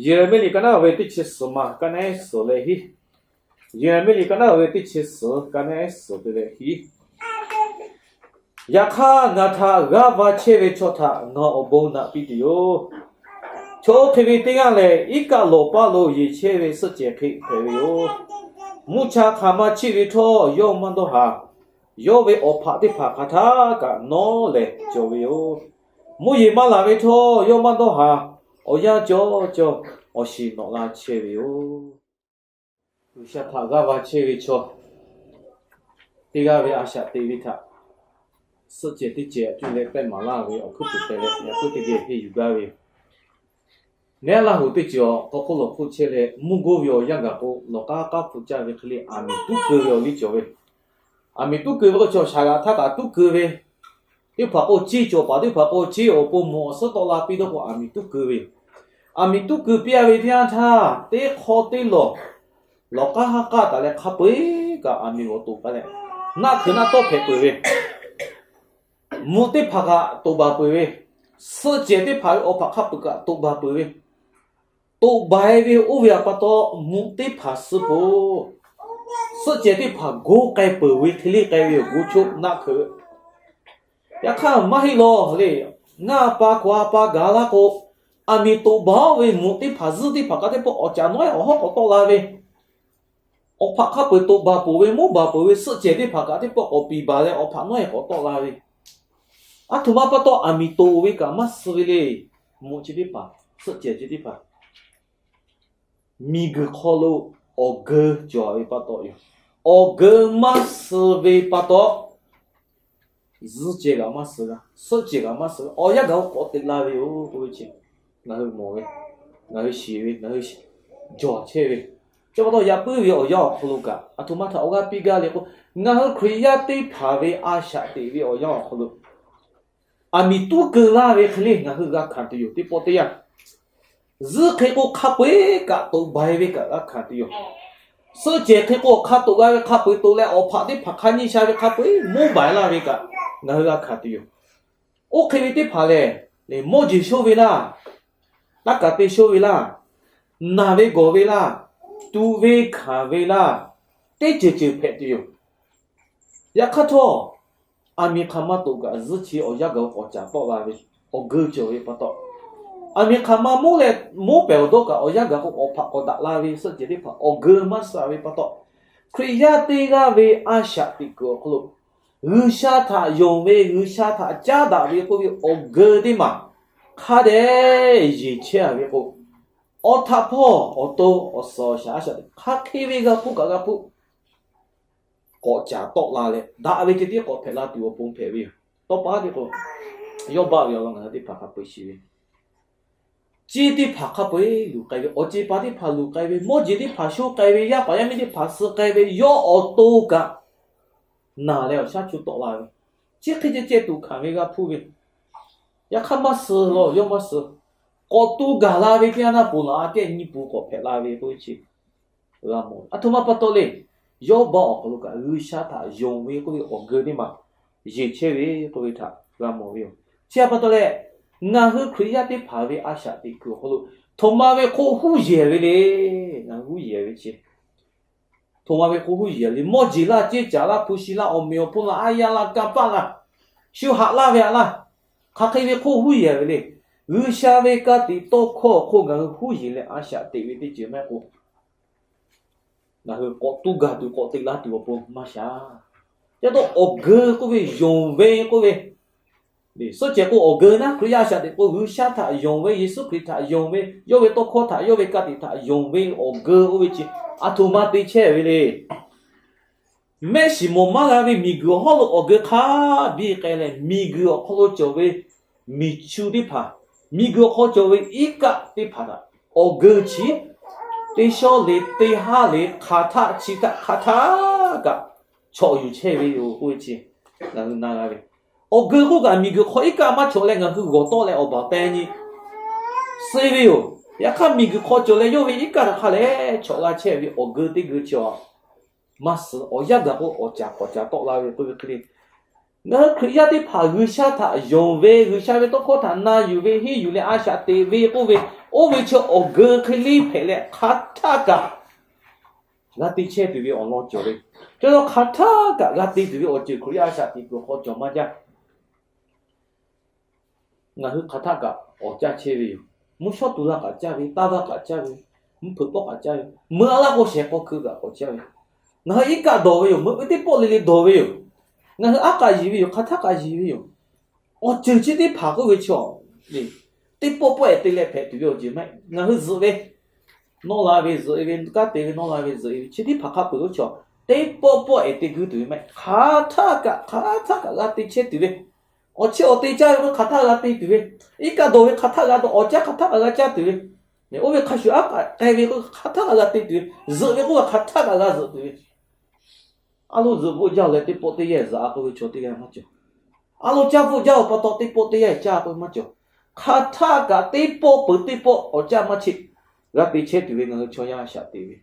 Yeˍraˍmiˆ liꞈ ka naˉ ve teˇ chi suhˍ ma ka naˉ suhˍ leh hiˉ. Yeˍraˍmiˆ liꞈ ka naˉ ve teˇ chi suhˍ ka naˉ suhˍ te leh hiˉ. Yaꞈ hk'aˇ, ngaˬ htaꞈ g'aˇ va chehˇ ve chaw htaꞈ ngaˬ awˬ bon naꞈ piˇ tuˬ yoˬ. Chaw oˇ hk'e ve teˇ g'aˇ lehˬ, iˉ kaˆ lawˬ paˇ lo yeˬ chehˇ ve suhˆ cehˬ hk'e hpehꞈ ve yoˬ. Mvuhˇ cha hk'aˬ ma chiˆ ve htawˇ yawˇ maˇ dawˇ haˍ. Yawˇ ve awˬ hpaꞈ teˇ hpaˍ hk'aˬ htaˇ kaꞈ nawˉ lehˬ cawˬ ve yoˬ. Mvuhˇ yeˬ maˇ laˬ ve htawˇ yawˇ maˇ dawˇ haˍ. Awˬ yanˇ cawˇ cawˇ awˬ shiˍ nawꞈ la chehˇ ve yoˬ. G'uiˬsha htaꞈ g'aˇ va chehˇ ve chaw teˇ g'aˇ ve a shaꞈ teꞈ ve htaꞈ suhˆ cehˬ teˇ cehˬ aꞈ cuˇ leh pehˇ maˍ laˇ ve awˬ hkuiˉ puiˍ teh leh yaꞈ puiˉ teˇ geh henˇ yuˬ gaˇ ve yoˬ. Neˉ laˇ hoꞈ teˇ ceuˬ awˬ hk'aw hk'oˆ lo hk'oˆ chehˇ leh, mvuhˇ goˇ ve awˬ yanˇ gaˬ k'o, lawˬ k'aˉ k'aˉ hpu caˇ ve hk'e le aˬ miˍ tuˉ keu ve awˬ liˇ cawˬ ve. Aˬ miˍ tuˉ keu ve k'o, chaw shaˍ g'aꞈ htaˇ kaꞈ tuˉ keu ve. Teˇ hpaˍ k'o, ceˇ cawˬ paˍ teˇ hpaˍ k'o, ceˇ awˬ pon mawˬ awˬ suhˉ tawˆ la piˇ dawˇ k'o, aˬ miˍ tuˉ keu ve yoˬ. Aˬ miˍ tuˉ keu piˇ a ve teˇ yanˇ htaˇ, teˇ hk'awꞈ teˇ lawˬ, lawˬ k'aˉ haˉ k'aˉ taˍ leh hk'a peu-eˬ kaꞈ aˬ miˍ g'awˬ toꞈ k'ai leh, naˆ hkeuꞈ naˆ tawˆ hpehꞈ peuˬ ve, mvuhꞈ teˇ hpaˍ kaꞈ toꞈ baˬ peuˬ ve, suhˆ cehˬ teˇ hpaˍ ve awˬ hpaꞈ hk'a peu-eˬ kaꞈ toꞈ baˬ peuˬ ve, toꞈ baˬ-e ve oˇ ve awˬ pa taw, mvuhꞈ teˇ hpaˍ suh peuˬ-oˬ. Suhˆ cehˬ teˇ hpaˍ goˇ k'ai peuˬ ve hk'e le k'ai ve yoˬ, goˇ choˆ naˆ hkeuꞈ. Yaꞈ hk'aˇ maˇ heˆ lawˬ le. Ngaˇ pa k'awꞈ a pa gaˬ laˇ k'o, aˬ miˍ toꞈ baˬ-oˬ ve mvuhꞈ teˇ hpaˍ zuhˇ teˇ hpaˍ kaꞈ teˇ pawˆ k'awꞈ caꞈ nawˉ-e awˬ hawˉ k'awꞈ tawˆ la ve, awˬ hpaꞈ hk'a peu-eˬ toꞈ baˬ peuˬ ve, mvuhˇ baˬ peuˬ ve suhˆ cehˬ teˇ hpaˍ kaꞈ teˇ pawˆ k'awꞈ piˍ baˬ leh awˬ hpaꞈ nawˉ-e k'awꞈ tawˆ la ve, aˬ htoꞈ ma pa taw aˬ miˍ toꞈ ve kaꞈ maˇ suh ve le. Mvuhꞈ chi teˇ hpaˍ, suhˆ cehˬ chi teˇ hpaˍ, miˬguiˬ hk'aw lo awˬ geu cawˬ ve pa taw yoˬ. Awˬ geu maˇ suh ve pa taw, zuhˇ cehˬ kaꞈ maˇ suh g'a, suhˆ cehˬ kaꞈ maˇ suh g'a, awˬ yanˇ gaˬ k'awꞈ teꞈ la ve yoˬ k'oˆ ve chi, ngaˬ hui mawˬ ve, ngaˬ hui shiˍ ve, ngaˬ hui jawˬ chehˇ ve, chi pa taw yaꞈ puiˉ ve awˬ yanˇ awˬ hk'aw lo kaꞈ aˬ htoꞈ ma htaꞈ awˬ g'aˇ piˇ gaˇ le k'o, ngaˬ hui Hkriꞈ yaˇ teˇ hpaˍ ve a shaꞈ teꞈ ve awˬ yanˇ awˬ hk'aw lo aˬ miˍ tuˉ keu laˇ ve hk'e le ngaˬ hui g'a hkanˍ tuˬ yoˬ. Teˇ pawˆ teˇ yanˇ, zuhˇ hk'e k'o hk'a peu-eˬ kaꞈ toꞈ baˬ-e ve kaꞈ g'a hkanˍ tuˬ yoˬ. Suhˆ cehˬ hk'e k'o hk'a toꞈ g'a ve hk'a peu-eˬ toꞈ leh, awˬ hpaꞈ teˇ hpaˍ hk'a nyiˇ sha ve hk'a peu-eˬ mvuhˇ baˬ-e laˇ ve kaꞈ ngaˬ hui g'a hkanˍ tuˬ yoˬ. Oˇ hk'e ve teˇ hpaˍ lehˬ, mawˇ jeˬ shonˇ ve laˇ, taˇ kaˍ te shonˇ ve laˇ, naˬ ve gawˬ ve laˇ, tuꞈ ve hkanˍ ve laˇ, teˇ ceuˬ ceuˬ hpehꞈ tuˬ yoˬ. Yaꞈ hk'aˇ htawˇ, aˬ miˍ hk'aˬ ma toꞈ kaꞈ zuhˇ chi awˬ yanˇ gaˬ k'awꞈ caˍ tawˆ la ve, awˬ geu cawˬ ve pa taw, aˬ miˍ hk'aˬ ma mvuhˇ leh mvuhˇ pehˍ awˬ dawˇ kaꞈ awˬ yanˇ gaˬ k'o awˬ hpaꞈ k'awꞈ daꞈ la ve suhˆ cehˬ teˇ hpaˍ awˬ geu maˇ suh ve pa taw, Hkriꞈ yaˇ teˇ g'aˇ ve a shaꞈ teꞈ kuiˬ awˬ hk'aw lo G'uiˬsha htaꞈ yonˍ ve, G'uiˬsha htaꞈ caˉ daꞈ ve k'oˆ ve awˬ geu teˇ maˬ hk'a dehꞈ yeˬ chehˇ a ve k'o, awˬ htaꞈ hpawˇ awˬ to awˬ suhˍ awˬ shaˍ a shaꞈ teꞈ hk'aˬ hk'e ve g'a hpuˇ kaꞈ g'a hpuˇ k'awꞈ caˍ tawˆ la leh, daꞈ ve ceh tiˉ k'awꞈ hpehꞈ la tuˬ awˬ pon hpehꞈ ve yoˬ. Tawˇ pa teˇ k'o, yawˇ baˆ ve awˬ lawn ngaˬ hui teˇ hpaˍ hk'a peu-eˬ shiˍ ve, ceˇ teˇ hpaˍ hk'a peu-eˬ luˬ k'ai ve, awˬ ceˬ pa teˇ hpaˍ luˬ k'ai ve, mawˇ jeˬ teˇ hpaˍ shonˇ k'ai ve, yaˇ paˍ yaˇ miˇ teˇ hpaˍ suh k'ai ve, yawˇ awˬ to kaꞈ naˬ leh awˬ shaˉ chu tawˆ la ve, chi hk'e ceh ceh tuˬ hkanˍ ve g'a hpuˇ ve, yaꞈ hk'aˇ maˇ suh lawˬ, yawˇ maˇ suh. K'awꞈ tu gaˬ la ve teˇ yanˇ naˇ poˬ laˬ a kehˉ nyi pun k'awꞈ hpehꞈ la ve k'oˆ ve chi g'a mawˬ ve. Aˬ htoꞈ ma pa taw le, yawˇ baˆ awˬ hk'aw lo kaꞈ G'uiˬsha htaꞈ yonˍ ve k'oˆ ve awˬ geu teˇ maˬ yeˬ chehˇ ve k'oˆ ve htaꞈ g'a mawˬ ve yoˬ. Chi htaꞈ pa taw leh, ngaˬ hui Hkriꞈ yaˇ teˇ hpaˍ ve a shaꞈ teꞈ kuiˬ awˬ hk'aw lo htoꞈ ma ve hk'oˆ huˉ yehˬ ve le. Ngaˬ hui huˉ yehˬ ve chi htoꞈ ma ve k'o huˉ yehˬ le. Mawˇ jeˬ laˇ, ceˇ caˬ laˇ, hpu shi laˇ, awˬ meꞈ awˬ hponˇ laˇ, aˉ yaˇ laˇ, kanˇ paˆ laˇ, shu haꞈ laˇ ve a laˇ, hk'aˬ hk'e ve hk'oˆ huˉ yehˬ ve le. G'uiˬsha ve ka tiꞈ tawˇ hkawˇ awˬ hk'oˆ ngaˬ hui huˉ yehˬ leh a shaꞈ teꞈ ve teˇ ceuˬ maˇ heˆ k'o, ngaˬ hui k'awꞈ tu gaˬ tuˬ k'awꞈ teꞈ la tuˬ awˬ pon maˇ sha. Yaˇ dawˇ awˬ geu k'oˆ ve, yonˍ ve k'oˆ ve, suhˆ cehˬ k'o awˬ geu naˉ, Hkriꞈ yaˇ a shaꞈ teꞈ k'o G'uiˬsha htaꞈ yonˍ ve, Yeˍsuˆ Hkriꞈ htaꞈ yonˍ ve, yawˇ ve tawˇ hkawˇ htaꞈ, yawˇ ve ka tiꞈ htaꞈ yonˍ ve awˬ geu oˇ ve chi aˬ htoꞈ ma te chehˇ ve le. Mehˆ shiˍ mawˬ maˇ g'a ve miˬguiˬ awˬ hawˉ lo awˬ geu hk'a biˇ k'ai leh, miˬguiˬ awˬ hk'aw lo cawˬ ve miˬ chu teˇ hpaˍ, miˬguiˬ awˬ hk'aw cawˬ ve iˉ kaˆ teˇ hpaˍ htaꞈ awˬ geu chi teˇ shawˉ le teˇ haˉ le hk'aˬ htaˆ chi htaˆ hk'aˬ htaˆ kaꞈ chawꞈ yuˬ chehˇ ve yoˬ k'oˆ ve chi ngaˬ hui na g'a ve. Awˬ geu k'oˆ kaꞈ miˬguiˬ hk'aw iˉ kaˆ maˇ chawꞈ leh ngaˬ hui g'awˬ tawˆ leh awˬ baˬ teh nyi suh ve yoˬ. Yaꞈ hk'aˇ miˬguiˬ hk'aw cawˬ leh yawˇ ve iˉ kaˆ htaꞈ hk'a leh chawꞈ g'a chehˇ ve awˬ geu teˇ geu chi a maˇ suh. Awˬ yanˇ gaˬ k'o awˬ caˍ k'awꞈ caˍ tawˆ la ve k'oˆ ve hk'e le. Ngaˬ hui Hkriꞈ yaˇ teˇ hpaˍ G'uiˬsha htaꞈ yonˍ ve, G'uiˬsha ve tawˇ hkawˇ htaꞈ na yuˬ ve, henˇ yuˬ leh a shaꞈ teꞈ ve k'oˆ ve Oˇ ve chi awˬ geu hk'e liˇ hpehꞈ leh hk'aˬ htaˆ kaꞈ g'a te chehˇ tuˬ ve awˬ lawn cawˬ ve. Chi hk'e hk'aˬ htaˆ kaꞈ g'a te tuˬ ve awˬ ceuˬ Hkriꞈ yaˇ a shaꞈ teꞈ kuiˬ awˬ hk'aw cawˬ maˇ jaˇ. Ngaˬ hui hk'aˬ htaˆ kaꞈ awˬ caˇ chehˇ ve yoˬ. Mvuhˇ shawˉ tu laˇ kaꞈ caˇ ve, taˇ vaˇ kaꞈ caˇ ve, mvuhˇ hpeuꞈ pawˆ kaꞈ caˇ ve, meuˇ a laˇ k'o shehˍ k'aw hkui kaꞈ k'awꞈ caˇ ve. Ngaˬ hui iˉ kaˆ dawˬ ve yoˬ. Meuꞈ ve teˇ pawˆ le le dawˬ ve yoˬ. Ngaˬ hui aˉ k'aꞈ yiˍ ve yoˬ. Hk'aˬ htaˆ kaꞈ yiˍ ve yoˬ. Awˬ ceuˬ chi teˇ hpaˍ k'oˆ ve chaw, teˇ pawˆ pawˆ-ehˍ te leh hpehꞈ tuˬ ve awˬ ceuˬ maˇ heˆ. Ngaˬ hui zuhꞈ ve, nawˇ la ve zuhꞈ-e ve, kanˉ te ve nawˇ la ve zuhꞈ-e ve, chi teˇ hpaˍ hk'a peuˬ-oˬ chaw, teˇ pawˆ pawˆ-ehˍ te guˇ tuˬ ve maˇ heˆ. Hk'aˬ htaˆ kaꞈ, hk'aˬ htaˆ kaꞈ g'a te chehˇ tuˬ ve, awˬ chehˇ awˬ te caˇ ve k'o hk'aˬ htaˆ g'a te tuˬ ve, iˉ kaˆ dawˬ ve hk'aˬ htaˆ g'a dawˬ, awˬ caˇ hk'aˬ htaˆ kaꞈ g'a caˇ tuˬ ve, oˇ ve hk'a shuˍ aˉ k'aꞈ k'ai ve k'o hk'aˬ htaˆ kaꞈ g'a te tuˬ ve, zuhꞈ ve k'oˆ ve hk'aˬ htaˆ kaꞈ g'a zuhꞈ tuˬ ve, a lo zuhꞈ bvuhˆ jaˇ-oˬ leh teˇ pawˆ teˇ yanˇ zuhꞈ-a k'oˆ ve chaw teˇ g'aˇ maˇ cawˬ. A lo caˇ bvuhˆ jaˇ-oˬ pa taw teˇ pawˆ teˇ yanˇ caˇ k'oˆ ve maˇ cawˬ. Hk'aˬ htaˆ kaꞈ teˇ pawˆ peuˬ teˇ pawˆ awˬ caˇ maˇ cheˆ, g'a te chehˇ tuˬ ve ngaˬ hui chaw yaˇ a shaꞈ teꞈ ve,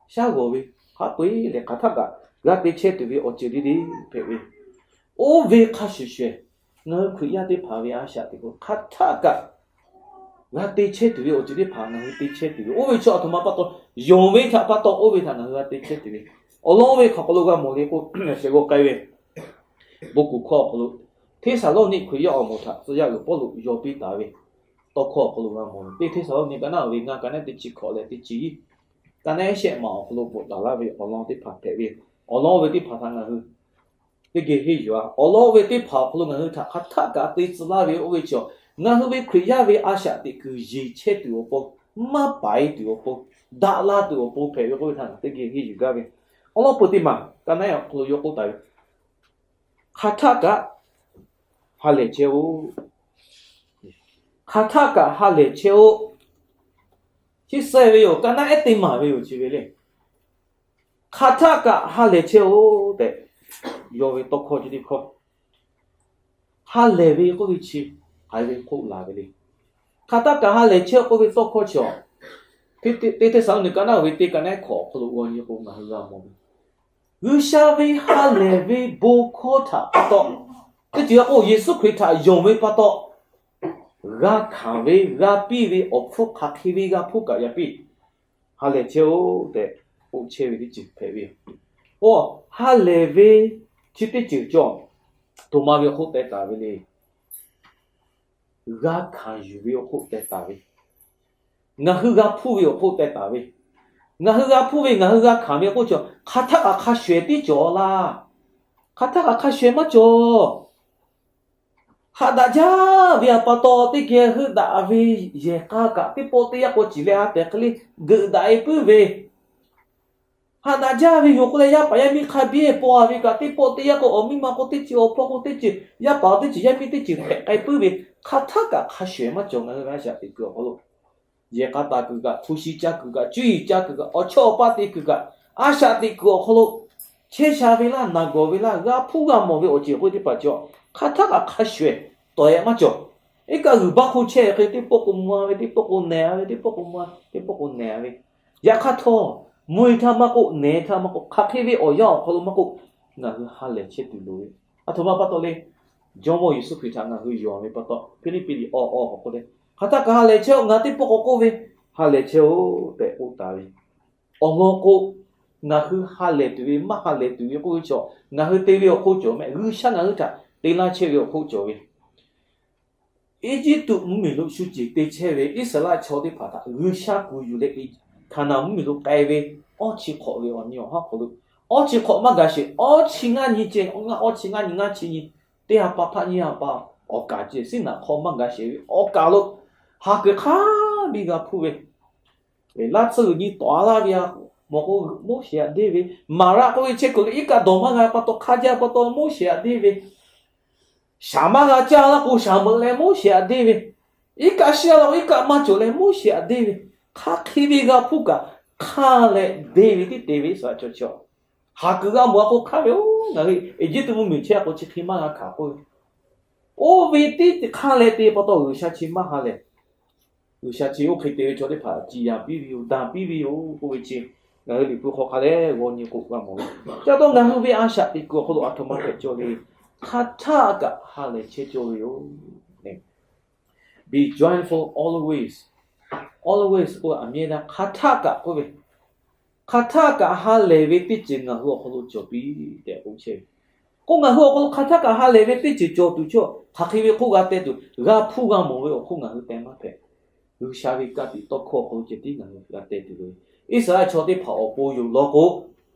shaˉ g'awˬ ve, hk'a peu-eˬ lehˬ hk'aˬ htaˆ kaꞈ g'a te chehˇ tuˬ ve awˬ ceuˬ le le hpehꞈ ve, oˇ ve hk'a shuˍ shuˍ, ngaˬ hui Hkriꞈ yaˇ teˇ hpaˍ ve a shaꞈ teꞈ k'o hk'aˬ htaˆ kaꞈ g'a te chehˇ tuˬ ve awˬ ceuˬ teˇ hpaˍ ngaˬ hui te chehˇ tuˬ ve, oˇ ve chaw aˬ htoꞈ ma pa taw, yonˍ ve htaꞈ pa taw oˇ ve htaꞈ ngaˬ hui g'a te chehˇ tuˬ ve, awˬ lawn ve hk'aˬ hk'aw lo g'a mawˬ le k'o, shehˍ g'aw k'ai ve bon kuˬ hkawˇ awˬ hk'aw lo, Hteˇsaˍlawˇniˆ Hkriꞈ yaˇ awˬ moˍ htaꞈ tcuh yaˇ g'uiˬ Pawˇluꞈ yaw piˇ taˍ ve tawˇ hkawˇ awˬ hk'aw lo g'a mawˬ ve, teˇ Hteˇsaˍlawˇniˆ ka naˉ ve ngaˇ ka naˉ teˇ chi hkawꞈ leh teˇ chi hiˉ, ka naˉ shehˆ ma awˬ hk'aw lo bvuhꞈ taˍ laˇ ve awˬ lawn teˇ hpaˍ hpehꞈ ve, awˬ lawn oˇ ve teˇ hpaˍ htaꞈ ngaˬ hui teˇ geh henˇ yuˬ-a. Awˬ lawn oˇ ve teˇ hpaˍ awˬ hk'aw lo ngaˬ hui htaꞈ hk'aˬ htaˆ kaꞈ te tcuh laˇ ve oˇ ve chi, ngaˬ hui ve Hkriꞈ yaˇ ve a shaꞈ teꞈ kuiˬ yeˬ chehˇ tuˬ awˬ pon, maˇ paiˍ tuˬ awˬ pon, daꞈ la tuˬ awˬ pon hpehꞈ ve k'oˆ ve htaꞈ teˇ geh henˇ yuˬ gaˇ ve, awˬ lawn peuˬ teˇ maˬ ka naˉ awˬ hk'aw lo yaw k'oˆ taˍ ve, hk'aˬ htaˆ kaꞈ ha lehˬ chehˇ-oˆ. Hk'aˬ htaˆ kaꞈ ha lehˬ chehˇ-oˆ. Chi suh ve yoˬ, ka naˉ ehˉ teˇ maˬ ve yoˬ chi ve le. Hk'aˬ htaˆ kaꞈ ha lehˬ chehˇ-oˆ tehꞈ yaw ve tawˇ hkawˇ chi teˇ hkawˇ, ha lehˬ ve k'oˆ ve chi hk'aˬ ve hk'oˆ laˬ ve le. Hk'aˬ htaˆ kaꞈ ha lehˬ chehˇ k'oˆ ve tawˇ hkawˇ chi awˬ, teˇ Hteˇsaˍlawˇniˆ ka naˉ ve teˇ ka naˉ hkawꞈ awˬ hk'aw lo g'aw nyi k'o ngaˬ hui g'a mawˬ ve, G'uiˬsha ve ha lehˬ ve bon hkawˇ htaꞈ pa taw, teˇ ceuˬ g'a k'o Yeˍsuˆ Hkriꞈ htaꞈ yonˍ ve pa taw, g'a hkanˍ ve, g'a piˇ ve awˬ hpfuhˇ hk'aˬ hk'e ve g'a hpuˇ kaꞈ yaꞈ piˇ, ha lehˬ chehˇ-oˆ tehꞈ k'oˆ chehˇ ve teˇ ceuˬ hpehꞈ ve yoˬ. K'o, ha lehˬ ve chi teˇ ceuˬ cawˬ, htoꞈ ma ve awˬ hk'oˆ teh taˍ ve le. G'a hkanˍ yuˬ ve awˬ hk'oˆ teh taˍ ve, ngaˬ hui g'a hpuˇ ve awˬ hk'oˆ teh taˍ ve, ngaˬ hui g'a hpuˇ ve ngaˬ hui g'a hkanˍ ve k'oˆ cawˬ, hk'aˬ htaˆ kaꞈ hk'a shuˍ ehˍ tiˉ cawˬ laˇ. Hk'aˬ htaˆ kaꞈ hk'a shuˍ ehˍ maˇ cawˬ. Haꞈ daꞈ jaˇ ve pa taw teˇ geh heuˆ daꞈ ve yehˬ k'a kaꞈ teˇ pawˆ teˇ yanˇ k'o ciˍ leh a tehˬ hk'e le geuꞈ daꞈ-e puiˉ ve, haꞈ daꞈ jaˇ ve yoˬ k'oˆ leh yaˇ paˍ yaˇ miˇ hk'a biˇ-e paw-a ve kaꞈ teˇ pawˆ teˇ yanˇ k'o awˬ miˇ ma k'o teˇ ceuˬ awˬ hpawˇ k'o teˇ ceuˬ yaˇ paˍ teˇ ceuˬ yaˇ miˇ teˇ ceuˬ hpehꞈ k'ai puiˉ ve, hk'aˬ htaˆ kaꞈ hk'a shuˍ ehˍ maˇ cawˬ ngaˬ hui ve a shaꞈ teꞈ kuiˬ awˬ hk'aw lo. Yehˬ k'a taˍ kuiˬ kaꞈ, hpu shi caˇ kuiˬ kaꞈ, cuˇ yiˍ caˇ kuiˬ kaꞈ, awˬ chawˇ awˬ paˇ te kuiˬ kaꞈ, a shaꞈ teꞈ kuiˬ awˬ hk'aw lo chehˇ sha ve laˇ, naˬ gawˬ ve laˇ, g'a hpuˇ g'a mawˬ ve awˬ ceuˬ k'oˆ teˇ hpaˍ cawˬ, hk'aˬ htaˆ kaꞈ hk'a shuˍ ehˍ tawˍ-e maˇ cawˬ. Iˉ kaˆ g'uiˬ baˆ hk'oˆ chehˇ hk'e teˇ pawˆ k'o mvuh-a ve, teˇ pawˆ k'o nehˬ-a ve, teˇ pawˆ k'o mvuh-a, teˇ pawˆ k'o nehˬ-a ve, yaꞈ hk'aˇ htawˇ, mvuh-e htaˇ maˇ k'oˆ, nehˬ-e htaˇ maˇ k'oˆ, hk'aˬ hk'e ve awˬ yanˇ awˬ hk'aw lo maˇ k'oˆ, ngaˬ hui ha lehˬ chehˇ tuˬ loˍ ve. Aˬ htoꞈ ma pa taw le. Jawˇmawˇ Yeˍsuˆ Hkriꞈ htaꞈ ngaˬ hui yonˍ ve pa taw, Hpiˇliˇpiˆ liꞈ awˬ awˬ hk'aw k'oˆ le, hk'aˬ htaˆ kaꞈ ha lehˬ chehˇ-oˆ, ngaˬ teˇ pawˆ k'awꞈ k'oˆ ve, ha lehˬ chehˇ-oˆ tehꞈ k'oˆ taˍ ve. Awˬ lawn k'o, ngaˬ hui ha lehˬ tuˬ ve maˇ ha lehˬ tuˬ ve k'oˆ ve chaw, ngaˬ hui te ve awˬ hk'oˆ cawˬ mehˆ. G'uiˬsha ngaˬ hui htaꞈ te laˇ chehˇ ve awˬ hk'oˆ cawˬ ve, Eˇjiˇtuꞈ mvuhˇmiˬ lo shu ceˬ te chehˇ ve Iˉsaˍreˍlaˆ chaw teˇ hpaˍ htaꞈ G'uiˬsha kuˬ yuˬ leh Hkaˍnanˍ mvuhˇmiˬ lo k'ai ve awˇ chi hk'awꞈ ve awˬ nyi awˬ haˉ hk'aw lo, awˇ chi hk'awꞈ maˇ gaˬ sheˍ. Awˇ chi ngaˇ nyi ceh, ngaˇ awˇ chi ngaˇ nyi ngaˇ chi nyi, teˇ ha pa hpaˆ nyiˇ ha pa awˬ kaˍ ceh, siˉ naꞈ hk'aw maˇ gaˬ sheˍ ve awˬ kaˍ lo, ha kuiˬ hk'a biˇ g'a hpuˇ ve, laˇ tsuhˇ g'uiˬ nyi tawˍ-a laˇ ve a, mawˬ k'o, Moˉseˍ htaꞈ deˇ ve, Maˍraˆ k'oˆ ve chehˇ kuiˬ iˉ kaˆ dawˬ maˇ g'a pa taw hk'aˇ jaˇ pa taw Moˉseˍ htaꞈ deˇ ve, shaˍ maˇ g'a caˇ laˇ k'o shaˍ meuꞈ leh Moˉseˍ htaꞈ deˇ ve, iˉ kaˆ shiˉ-a laˇ k'o iˉ kaˆ maˇ cawˬ leh Moˉseˍ htaꞈ deˇ ve, hk'aˬ hk'e ve g'a hpuˇ kaꞈ hk'aˇ leh deˇ ve tiˉ te ve Iˉsaˍreˍlaˆ chaw chi a, ha kuiˬ g'a mawˬ-a k'o hk'aˇ ve-oˬ, ngaˬ hui Eˇjiˇtuꞈ mvuhˇmiˬ chehˇ-a k'o chi hk'e maˇ g'a hkanˍ k'oˆ ve, oˇ ve tiˉ hk'aˇ leh te pa taw G'uiˬsha chi maˇ ha lehˬ, G'uiˬsha chi oˇ hk'e te ve chaw teˇ hpaˍ ciˍ yanˍ piˇ ve yoˬ, danˬ piˇ ve yoˬ k'oˆ ve chi, ngaˬ hui Liꞈ hpu hk'aw hk'a leh g'aw nyi k'o g'a mawˬ ve. Ca taw ngaˬ hui ve a shaꞈ teꞈ kuiˬ awˬ hk'aw lo aˬ htoꞈ ma hpehꞈ cawˇ le. Hk'aˬ htaˆ kaꞈ ha lehˬ chehˇ cawˇ ve yoˬ. Be joyful always, Always k'oˆ ve အမြဲတမ်း, hk'aˬ htaˆ kaꞈ k'oˆ ve, hk'aˬ htaˆ kaꞈ ha lehˬ ve teˇ ceuˬ ngaˬ hui awˬ hk'aw lo cawˬ piˇ tehꞈ k'oˆ chehˇ ve. K'o ngaˬ hui awˬ hk'aw lo hk'aˬ htaˆ kaꞈ ha lehˬ ve teˇ ceuˬ cawˬ tuˬ chaw hk'aˬ hk'e ve k'oˆ g'a teh tuˬ, g'a hpuˇ g'a mawˬ ve awˬ hk'oˆ ngaˬ hui teh maˇ hpehꞈ. G'uiˬsha ve ka tiꞈ tawˇ hkawˇ awˬ hk'aw lo ceh tiˉ ngaˬ hui g'a teh tuˬ ve, Iˉsaˍreˍlaˆ chaw teˇ hpaˍ awˬ pon yoˬ law k'o,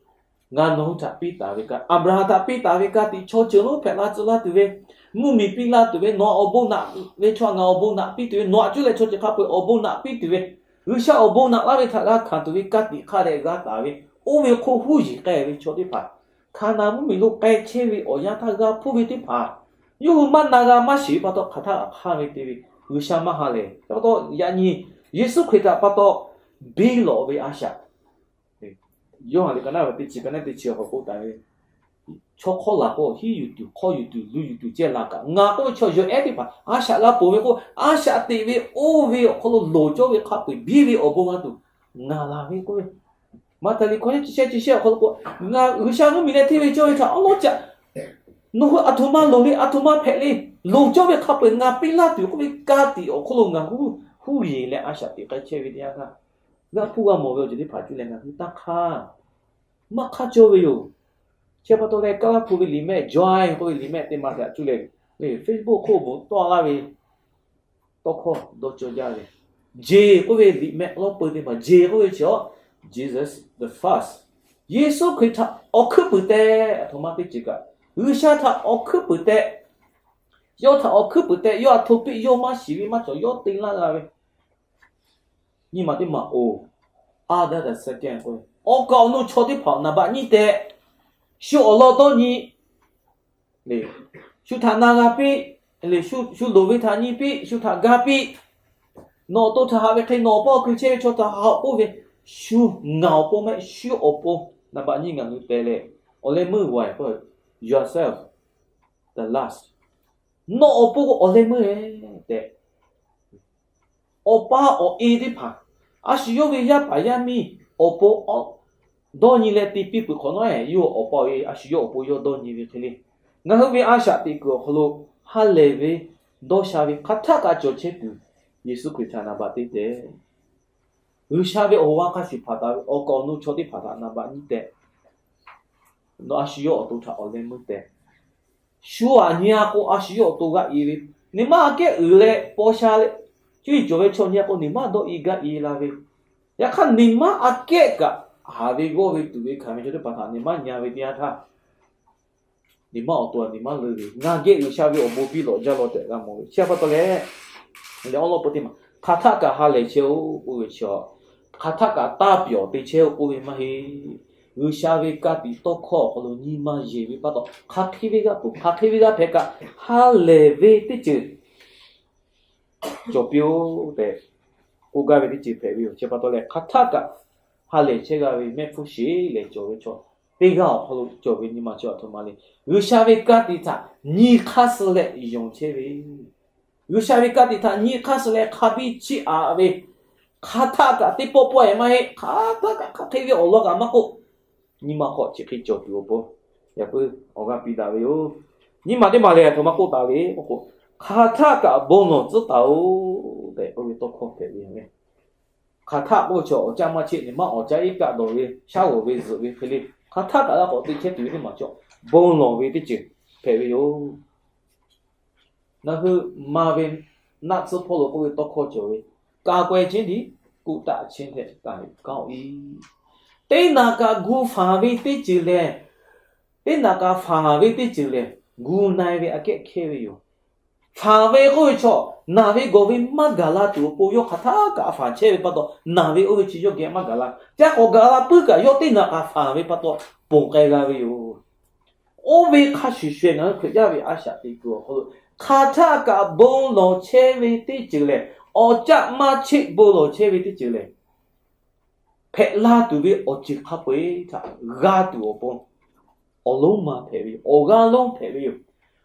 ngaˬ nawˬ hui htaꞈ piˇ taˍ ve ka, Aˍbraˍhanˍ htaꞈ piˇ taˍ ve ka tiꞈ chaw ceuˬ lonˉ hpehꞈ la tcuh laˇ tuˬ ve, mvuhˇmiˬ piˇ laˇ tuˬ ve, nawˬ awˬ bon naꞈ ve chaw ngaˬ awˬ bon naꞈ piˇ tuˬ ve, nawˬ htaꞈ cuˇ leh chaw ceuˬ hk'a peu-eˬ awˬ bon naꞈ piˇ tuˬ ve, G'uiˬsha awˬ bon naꞈ laˇ ve htaꞈ g'a hkanˍ tuˬ ve ka tiꞈ hk'a dehꞈ g'a taˍ ve, oˇ ve hk'oˆ huˉ yiˍ k'ai ve chaw teˇ hpaˍ, Hkaˍnanˍ mvuhˇmiˬ lo k'ai chehˇ ve awˬ yanˇ htaˇ g'a hpuˇ ve teˇ hpaˍ, yawˇ hui maˇ na g'a maˇ shiˍ ve pa taw hk'aˬ htaˆ kaꞈ hk'aˇ ve te ve, G'uiˬsha maˇ ha lehˬ. Yaꞈ nyi Yeˍsuˆ Hkriꞈ htaꞈ pa taw biˇ lawꞈ ve a shaꞈ, Yoˇhanˬ liꞈ ka naˉ ve teˇ chi ka naˉ teˇ chi awˬ hk'aw k'oˆ taˍ ve, chaw hk'awˇ laˬ k'o hiˉ yuˬ tuˬ, hk'awˇ yuˬ tuˬ, luˬ yuˬ tuˬ ceh laˬ kaꞈ, ngaˬ k'oˆ ve chaw yawˬ ehˉ teˇ hpaˍ a shaꞈ g'a ponˬ ve k'o, a shaꞈ teꞈ ve oˇ ve awˬ hk'aw lo loˍ cawˇ ve hk'a peu-eˬ biˇ ve awˬ bon g'a tuˬ ngaˬ laˬ ve k'oˆ ve, Maꞈhtehˍ liꞈ hkawˇ chi shehˆ chi shehˆ awˬ hk'aw lo k'o, G'uiˬsha mvuhˇmiˬ leh hteˇ ve cawˇ ve htaꞈ awˉ lawˉ caꞈ nawˬ hui aˬ htoꞈ ma loˍ le, aˬ htoꞈ ma hpehꞈ le, loˍ cawˇ ve hk'a peu-eˬ ngaˬ piˇ laˇ tuˬ k'oˆ ve ka tiꞈ awˬ hk'aw lo ngaˬ hui huˉ yeˬ leh a shaꞈ teꞈ k'ai chehˇ ve teˇ yanˇ htaˇ, g'a hpuˇ g'a mawˬ ve awˬ ceuˬ teˇ hpaˍ cuˇ leh ngaˬ hui taˇ hk'aˇ maˇ hk'aˇ cawˇ ve yoˬ. Chi pa taw leh Kaˇlaˇ hpu ve liꞈ mehˆ, joy k'oˆ ve liꞈ mehˆ teˇ ma htaꞈ cuˇ leh, Facebook hk'oˆ bvuhꞈ tawˆ laˇ ve tawˇ hkawˇ dawˇ cawˇ jaˇ ve, jeˬ k'oˆ ve liꞈ mehˆ lawˇ peu teˇ ma, jeˬ k'oˆ ve chi a, Jesus the first, Yeˍsuˆ Hkriꞈ htaꞈ awˬ hkuiˉ puiˍ tehꞈ, aˬ htoꞈ ma teˇ ceuˬ kaꞈ G'uiˬsha htaꞈ awˬ hkuiˉ puiˍ tehꞈ, yawˇ htaꞈ awˬ hkuiˉ puiˍ tehꞈ yawˇ a htoꞈ piˇ yawˇ maˇ shiˍ ve maˇ cawˬ yawˇ te laˇ g'a ve, nyi ma teˇ ma oˬ, other than second k'o, awˬ kaˍ awˬ nu chaw teˇ hpaˍ naˍ baꞈ nyiˇ tehꞈ, shu awˬ lawn dawˇ nyi, shu htaꞈ na g'a piˇ, shu loˍ ve htaꞈ nyi piˇ, shu htaꞈ ga piˇ, nawˬ awˬ to htaꞈ haꞈ ve hk'e nawˬ awˬ pon hkui chehˇ ve chaw htaꞈ haꞈ k'oˆ ve, shu ngaˬ awˬ pon mehˆ shu awˬ pon naˍ baꞈ nyiˇ ngaˬ hui teh leh, awˬ leh meuˇ g'a k'o, yourself the last, nawˬ awˬ pon k'o awˬ leh meuˇ-e tehꞈ, awˬ pa awˬ e teˇ hpaˍ, a shu yawˇ ve yaˇ paˍ yaˇ miˇ awˬ pon dawˇ nyi leh te piˇ peuˬ hk'awꞈ nawˉ, yawˇ awˬ pa awˬ e a shu yawˇ awˬ pon yawˇ dawˇ nyi ve hk'e le, ngaˬ hui ve a shaꞈ teꞈ kuiˬ awˬ hk'aw lo ha lehˬ ve dawˇ sha ve hk'aˬ htaˆ kaꞈ cawˬ chehˇ tuˬ, Yeˍsuˆ Hkriꞈ htaꞈ naˍ baꞈ te tehꞈ, G'uiˬsha ve awˬ g'aˇ hk'a shuˍ hpaˍ taˍ ve awˬ kaˍ awˬ nu chaw teˇ hpaˍ htaꞈ naˍ baꞈ nyiˇ tehꞈ, nawˬ a shu yawˇ awˬ to htaꞈ awˬ leh meuˇ tehꞈ, shu aꞈ nyi a k'o a shu yawˇ awˬ to g'aˇ e ve, neˇ maˇ aꞈ kehˉ uiˍ leh paw sha leh, cuˇ yiˍ cawˬ ve chaw nyi a k'o neˇ maˇ dawˇ e gaˇ e la ve, yaꞈ hk'aˇ neˇ maˇ aꞈ kehˉ kaꞈ haˍ ve g'awˇ ve tuˬ ve hkanˍ ve chaw teˇ hpaˍ htaꞈ neˇ maˇ nyi ve teˇ yanˇ htaˇ, neˇ maˇ awˬ to a neˇ maˇ leuˇ ve, ngaˬ geh G'uiˬsha ve awˬ bon biˇ lawꞈ jaˇ law tehꞈ g'a mawˬ ve. Chi pa taw leh, awˉ lawˉ peuˬ teˇ ma, hk'aˬ htaˆ kaꞈ ha lehˬ chehˇ-oˆ k'oˆ ve chi a, hk'aˬ htaˆ kaꞈ taˇ pyawˬ te chehˇ-oˆ k'oˆ ve maˇ heˆ. G'uiˬsha ve ka tiꞈ tawˇ hkawˇ awˬ hk'aw lo nyi ma yeˬ ve pa taw, hk'aˬ hk'e ve g'a hpuˇ, hk'aˬ hk'e ve g'a hpehꞈ kaꞈ, ha lehˬ ve teˇ ceuˬ cawˬ piˇ-oˆ tehꞈ k'oˆ gaˇ ve teˇ ceuˬ hpehꞈ ve yoˬ. Chi pa taw leh hk'aˬ htaˆ kaꞈ ha lehˬ chehˇ g'a ve mehˆ hpfuhˇ sheˍ lehˬ cawˬ ve chaw teˇ g'aˇ awˬ hk'aw lo cawˬ ve nyi ma chi a htoꞈ ma le. G'uiˬsha ve ka tiꞈ htaꞈ nyi hk'aˇ suh leh yonˍ chehˇ ve, G'uiˬsha ve ka tiꞈ htaꞈ nyi hk'aˇ suh leh hk'a biˇ chiˇ aꞈ ve, hk'aˬ htaˆ kaꞈ teˇ pawˆ pawˆ-e maˇ heˆ, hk'aˬ htaˆ kaꞈ hk'aˬ hk'e ve awˬ lawn kaꞈ maˇ k'oˆ, nyi ma hk'aw chi hk'e cawˬ tuˬ awˬ pon, yaꞈ puiˉ awˬ g'aˇ piˇ daꞈ ve yoˬ. Nyi ma teˇ ma lehˬ aˬ htoꞈ ma k'oˆ taˍ ve k'o, hk'aˬ htaˆ kaꞈ bon lawˬ tcuhˉ taˍ-oˬ tehꞈ k'oˆ ve tawˇ hkawˇ hpehꞈ ve yoˬ. Hk'aˬ htaˆ k'oˆ ve chaw awˬ caˆ maˇ cheˆ, neˇ maˇ awˬ caˆ iˉ kaˆ dawˬ ve shaˉ g'awˬ ve zuhꞈ ve hk'e le, hk'aˬ htaˆ kaꞈ g'a k'awꞈ te chehˇ tuˬ ve teˇ maˬ chaw bon lawˬ ve teˇ ceuˬ hpehꞈ ve yoˬ. Ngaˬ hui ma ve naˆ tsuhˇ hpawˇ lo k'oˆ ve tawˇ hkawˇ cawˬ ve, การแกว่งခြင်းသည် ကုသခြင်းထက် သာ၍ကောင်း၏. Teˇ naꞈ kaꞈ gu fanˬ ve teˇ ceuˬ lehˬ, teˇ naꞈ kaꞈ fanˬ ve teˇ ceuˬ lehˬ, gu na-e ve aꞈ kehˉ hkehˇ ve yoˬ. Fanˬ ve k'oˆ ve chaw, naˬ ve gawˬ ve maˇ gaˬ la tuˬ awˬ pon yawˇ hk'aˬ htaˆ kaꞈ fanˬ chehˇ ve pa taw, naˬ ve oˇ ve chi yawˇ geh maˇ gaˬ la. Ca k'awꞈ gaˬ la puiˉ kaꞈ yawˇ teˇ naꞈ kaꞈ fanˬ ve pa taw, ponˬ k'ai g'a ve yoˬ. Oˇ ve hk'a shuˍ shuˍ ngaˬ hui Hkriꞈ yaˇ ve a shaꞈ teꞈ kuiˬ awˬ hk'aw lo, hk'aˬ htaˆ kaꞈ bon lawˬ chehˇ ve teˇ ceuˬ lehˬ, awˬ caˆ maˇ cheˆ bon lawˬ chehˇ ve teˇ ceuˬ lehˬ, hpehꞈ la tuˬ ve awˬ ceuˬ hk'a peu-eˬ htaꞈ g'a tuˬ awˬ pon awˬ lonˉ ma hpehꞈ ve yoˬ. Awˬ g'aˇ lonˉ hpehꞈ ve yoˬ.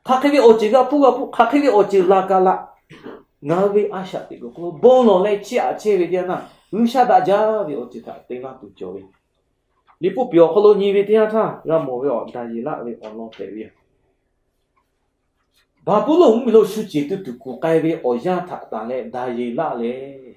Hk'aˬ hk'e ve awˬ ceuˬ g'a hpuˇ g'a hpuˇ, hk'aˬ hk'e ve awˬ ceuˬ la ka la, ngaˬ hui ve a shaꞈ teꞈ kuiˬ awˬ hk'aw lo bon lawˬ leh chiˇ aꞈ chehˇ ve teˇ yanˇ htaˇ, G'uiˬsha daꞈ jaˇ ve awˬ ceuˬ htaꞈ te laˇ tuˬ cawˬ ve, Liꞈ hpu piˍ awˬ hk'aw lo nyi ve teˇ yanˇ htaˇ g'a mawˬ ve awˬ Daˍyeˍlaˆ ve awˬ lawn hpehꞈ ve yoˬ. Baˍbuˍlonˍ mvuhˇmiˬ lo shu ceˬ tuˬ tuˬ kuˬ k'ai ve awˬ yanˇ htaꞈ tanˬ leh Daˍyeˍlaˆ lehˬ,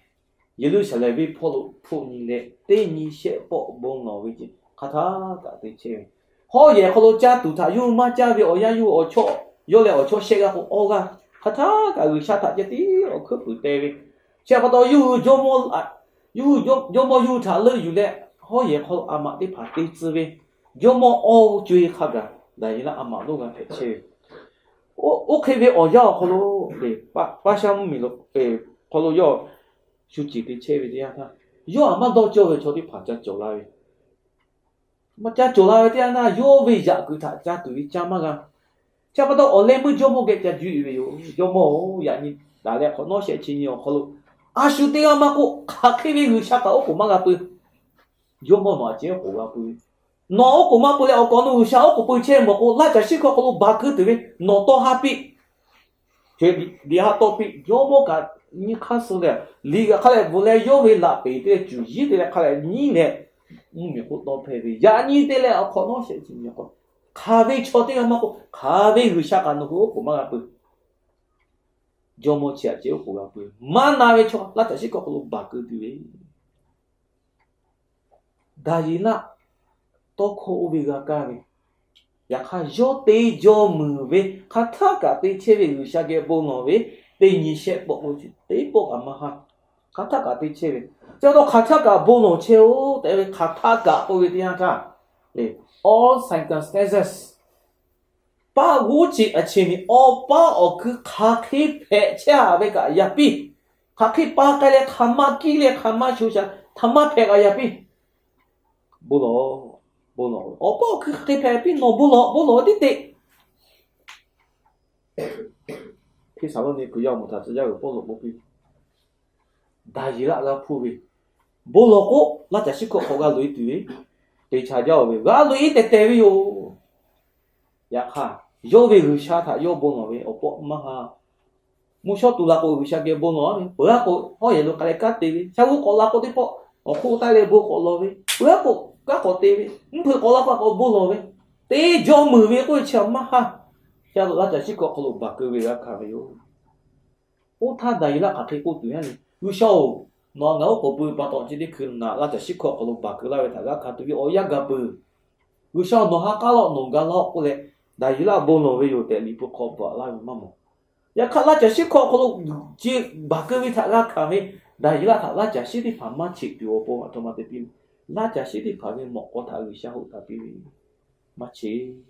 Yeˍruˆsaˍlehnˍ venˇ hpawˇ lo hpfuhˆ nyi leh, teˇ nyi shehˆ pawˆ bon lawˬ ve ce, hk'aˬ htaˇ kaꞈ te chehˇ ve. Hawˉ yehˬ hk'aw lo caˇ tuˬ htaꞈ yawˇ hui maˇ caˇ ve awˬ yanˇ yawˇ hui awˬ chawˇ, yawˇ leh awˬ chawˇ shehˆ g'aˇ k'o awˇ g'aˇ, hk'aˬ htaˇ kaꞈ G'uiˬsha htaꞈ ceh tiˉ awˬ hkuiˉ puiˍ teh ve. Chi pa taw yawˇ hui jawˇmawˇ, yawˇ hui jawˇ, jawˇmawˇ yawˇ hui htaꞈ leuˆ yuˬ leh, hawˉ yehˬ hk'aw lo a maꞈ teˇ hpaˍ te tcuh ve, jawˇmawˇ awˇ co-e hk'a gaˬ Daˍyeˍlaˆ a maꞈ lonˉ g'a hpehꞈ chehˇ ve. Oˇ hk'e ve awˬ yanˇ awˬ hk'aw lo, paˇ shaˉ mvuhˇmiˬ lo, hk'aw lo yawˇ shu ceˬ te chehˇ ve teˇ yanˇ htaˇ, yawˇ aꞈ maˇ dawˇ cawˇ ve chaw teˇ hpaˍ ca cawˬ la ve. Maˇ ca cawˬ la ve teˇ yanˇ htaˇ, yawˇ ve yaꞈ kuiˬ htaꞈ ca tuˬ ve ca maˇ g'a. Chi pa taw awˬ leh meuˇ jawˇmawˇ geh ca juˇ-e ve yoˬ. Jawˇmawˇ-oˬ, yaꞈ nyi daꞈ leh hk'awꞈ nawˉ shehˆ chi nyi awˬ hk'aw lo, a shu teˇ g'aˇ maˇ k'oˆ, hk'aˬ hk'e ve G'uiˬsha kaꞈ oˉ k'oˍ maˇ g'a pui. Jawˇmawˇ nawˬ aꞈ ceh oˉ k'oˍ g'a pui ve. Nawˬ oˉ k'oˍ maˇ pui leh awˬ kaˍ awˬ nu G'uiˬsha oˉ k'oˍ pui chehˇ mawˬ k'o, laˇ caˬ shiˉ hkawˇ hk'aw lo baˬ keu tuˬ ve nawˬ tawˇ ha piˇ. Hk'e liꞈ ha tawˇ piˇ, jawˇmawˇ kaꞈ nyi hk'aˇ suh leh, liꞈ g'aꞈ hk'a leh bvuhꞈ leh yawˇ ve laꞈ peˍ te leh cuˬ yiˉ te leh hk'a leh nyiˉ leh, mvuhˇmiˬ k'oˆ tawˇ hpehˇ ve, yaꞈ nyi te leh awˬ hk'awꞈ nawˉ shehˆ chi nyi k'o, hk'aˬ ve chaw teˇ g'aˇ maˇ k'oˆ, hk'aˬ ve G'uiˬsha kaꞈ nawˬ hui oˉ k'oˍ maˇ g'a pui. Jawˇmawˇ chi aꞈ ceh oˉ k'oˍ g'a pui. Maˇ na ve chaw laˇ caˬ shiˉ hkawˇ hk'aw lo baˬ keu tuˬ ve Daˍyeˍlaˆ tawˇ hkawˇ oˇ ve g'a kaˇ ve. Yaꞈ hk'aˇ, yawˇ te jaw muiˬ ve hk'aˬ htaˆ kaꞈ te chehˇ ve G'uiˬsha geh bon lawˬ ve, teˇ nyi shehˆ pawˆ k'o, teˇ pawˆ kaꞈ maˇ haˇ. Hk'aˬ htaˆ kaꞈ te chehˇ ve, chi pa taw hk'aˬ htaˆ kaꞈ bon lawˬ chehˇ-oˆ tehꞈ ve, hk'aˬ htaˆ kaꞈ k'oˆ ve teˇ yanˇ htaˇ, all circumstances, paˆ g'uˇ ceꞈ a chi miˬ awˬ paˇ awˬ hkui hk'aˬ hk'e hpehꞈ chehˇ ve kaꞈ yaꞈ piˇ, hk'aˬ hk'e pa k'ai leh hk'aˬ ma kiˇ leh hk'aˬ ma sho shaˍ htaꞈ maˇ hpehꞈ kaꞈ yaꞈ piˇ, bon lawˬ, bon lawˬ. Awˬ paˇ awˬ hkui hk'aˬ hk'e hpehꞈ piˇ, nawˬ bon lawˬ, bon lawˬ tiˉ te. Hpiˇsaˍlawˇniˆ hkui yaˇ awˬ moˍ htaꞈ tcuh yaˇ g'uiˬ Pawˇluꞈ k'oˆ piˇ, Daˍyeˍlaˆ g'a hpuˇ ve, bon lawˬ k'o, laˇ caˬ shiˉ hkawˇ hk'aw g'a loꞈ-e tuˬ ve, te chaꞈ jaˇ-oˬ ve, g'a loꞈ-e tehˬ tehˬ ve yoˬ. Yaꞈ hk'aˇ, yawˇ ve G'uiˬsha htaꞈ yawˇ bon lawˬ ve awˬ pawˆ maˇ ha. Mvuhˇ shawˉ tu la k'o, G'uiˬsha geh bon lawˬ ve, peuˬ-aˉ k'o, hawˉ yehˬ lo k'ai leh kanˉ te ve, shaˉ g'uˇ k'awꞈ la k'o teˇ pawˆ, awˬ hk'oˆ taˆ leh bon k'awꞈ lawˬ ve, peuˬ-aˉ k'o, kanˉ k'awꞈ te ve, mvuhˇ hpeuꞈ k'awꞈ la k'o k'awꞈ bon lawˬ ve, te jaw muiˬ ve k'oˆ ve chi maˇ ha. Chi a lo laˇ caˬ shiˉ hkawˇ hk'aw lo baˬ keu ve g'a hkanˍ ve yoˬ. Oˇ htaˇ Daˍyeˍlaˆ hk'aˬ hk'e k'oˆ tuˬ yaˇ le, G'uiˬsha-oˬ, nawˬ ngaˬ oˉ k'oˍ pui pa taw chi teˇ hkui ngaˬ laˇ caˬ shiˉ hkawˇ hk'aw lo baˬ keu laˇ ve htaꞈ g'a hkanˍ tuˬ ve awˬ yanˇ gaˬ peuˬ. G'uiˬsha-oˬ, nawˬ ha k'aˉ lawˆ, nawˬ ga laˇ-oˆ k'oˆ leh, Daˍyeˍlaˆ bon lawˬ ve yoˬ tehꞈ liꞈ hpu hk'aw bvuhꞈ laˇ ve maˇ mawˬ. Yaꞈ hk'aˇ, laˇ caˬ shiˉ hkawˇ hk'aw lo baˬ keu ve htaꞈ g'a hkanˍ ve, Daˍyeˍlaˆ htaꞈ laˇ caˬ shiˉ teˇ hpaˍ maˇ cheꞈ tuˬ awˬ pon aˬ htoꞈ ma te piˇ ve, laˇ caˬ shiˉ teˇ hpaˍ ve mawꞈ k'aw htaꞈ G'uiˬsha hoꞈ taˍ piˇ ve, maˇ cheꞈ.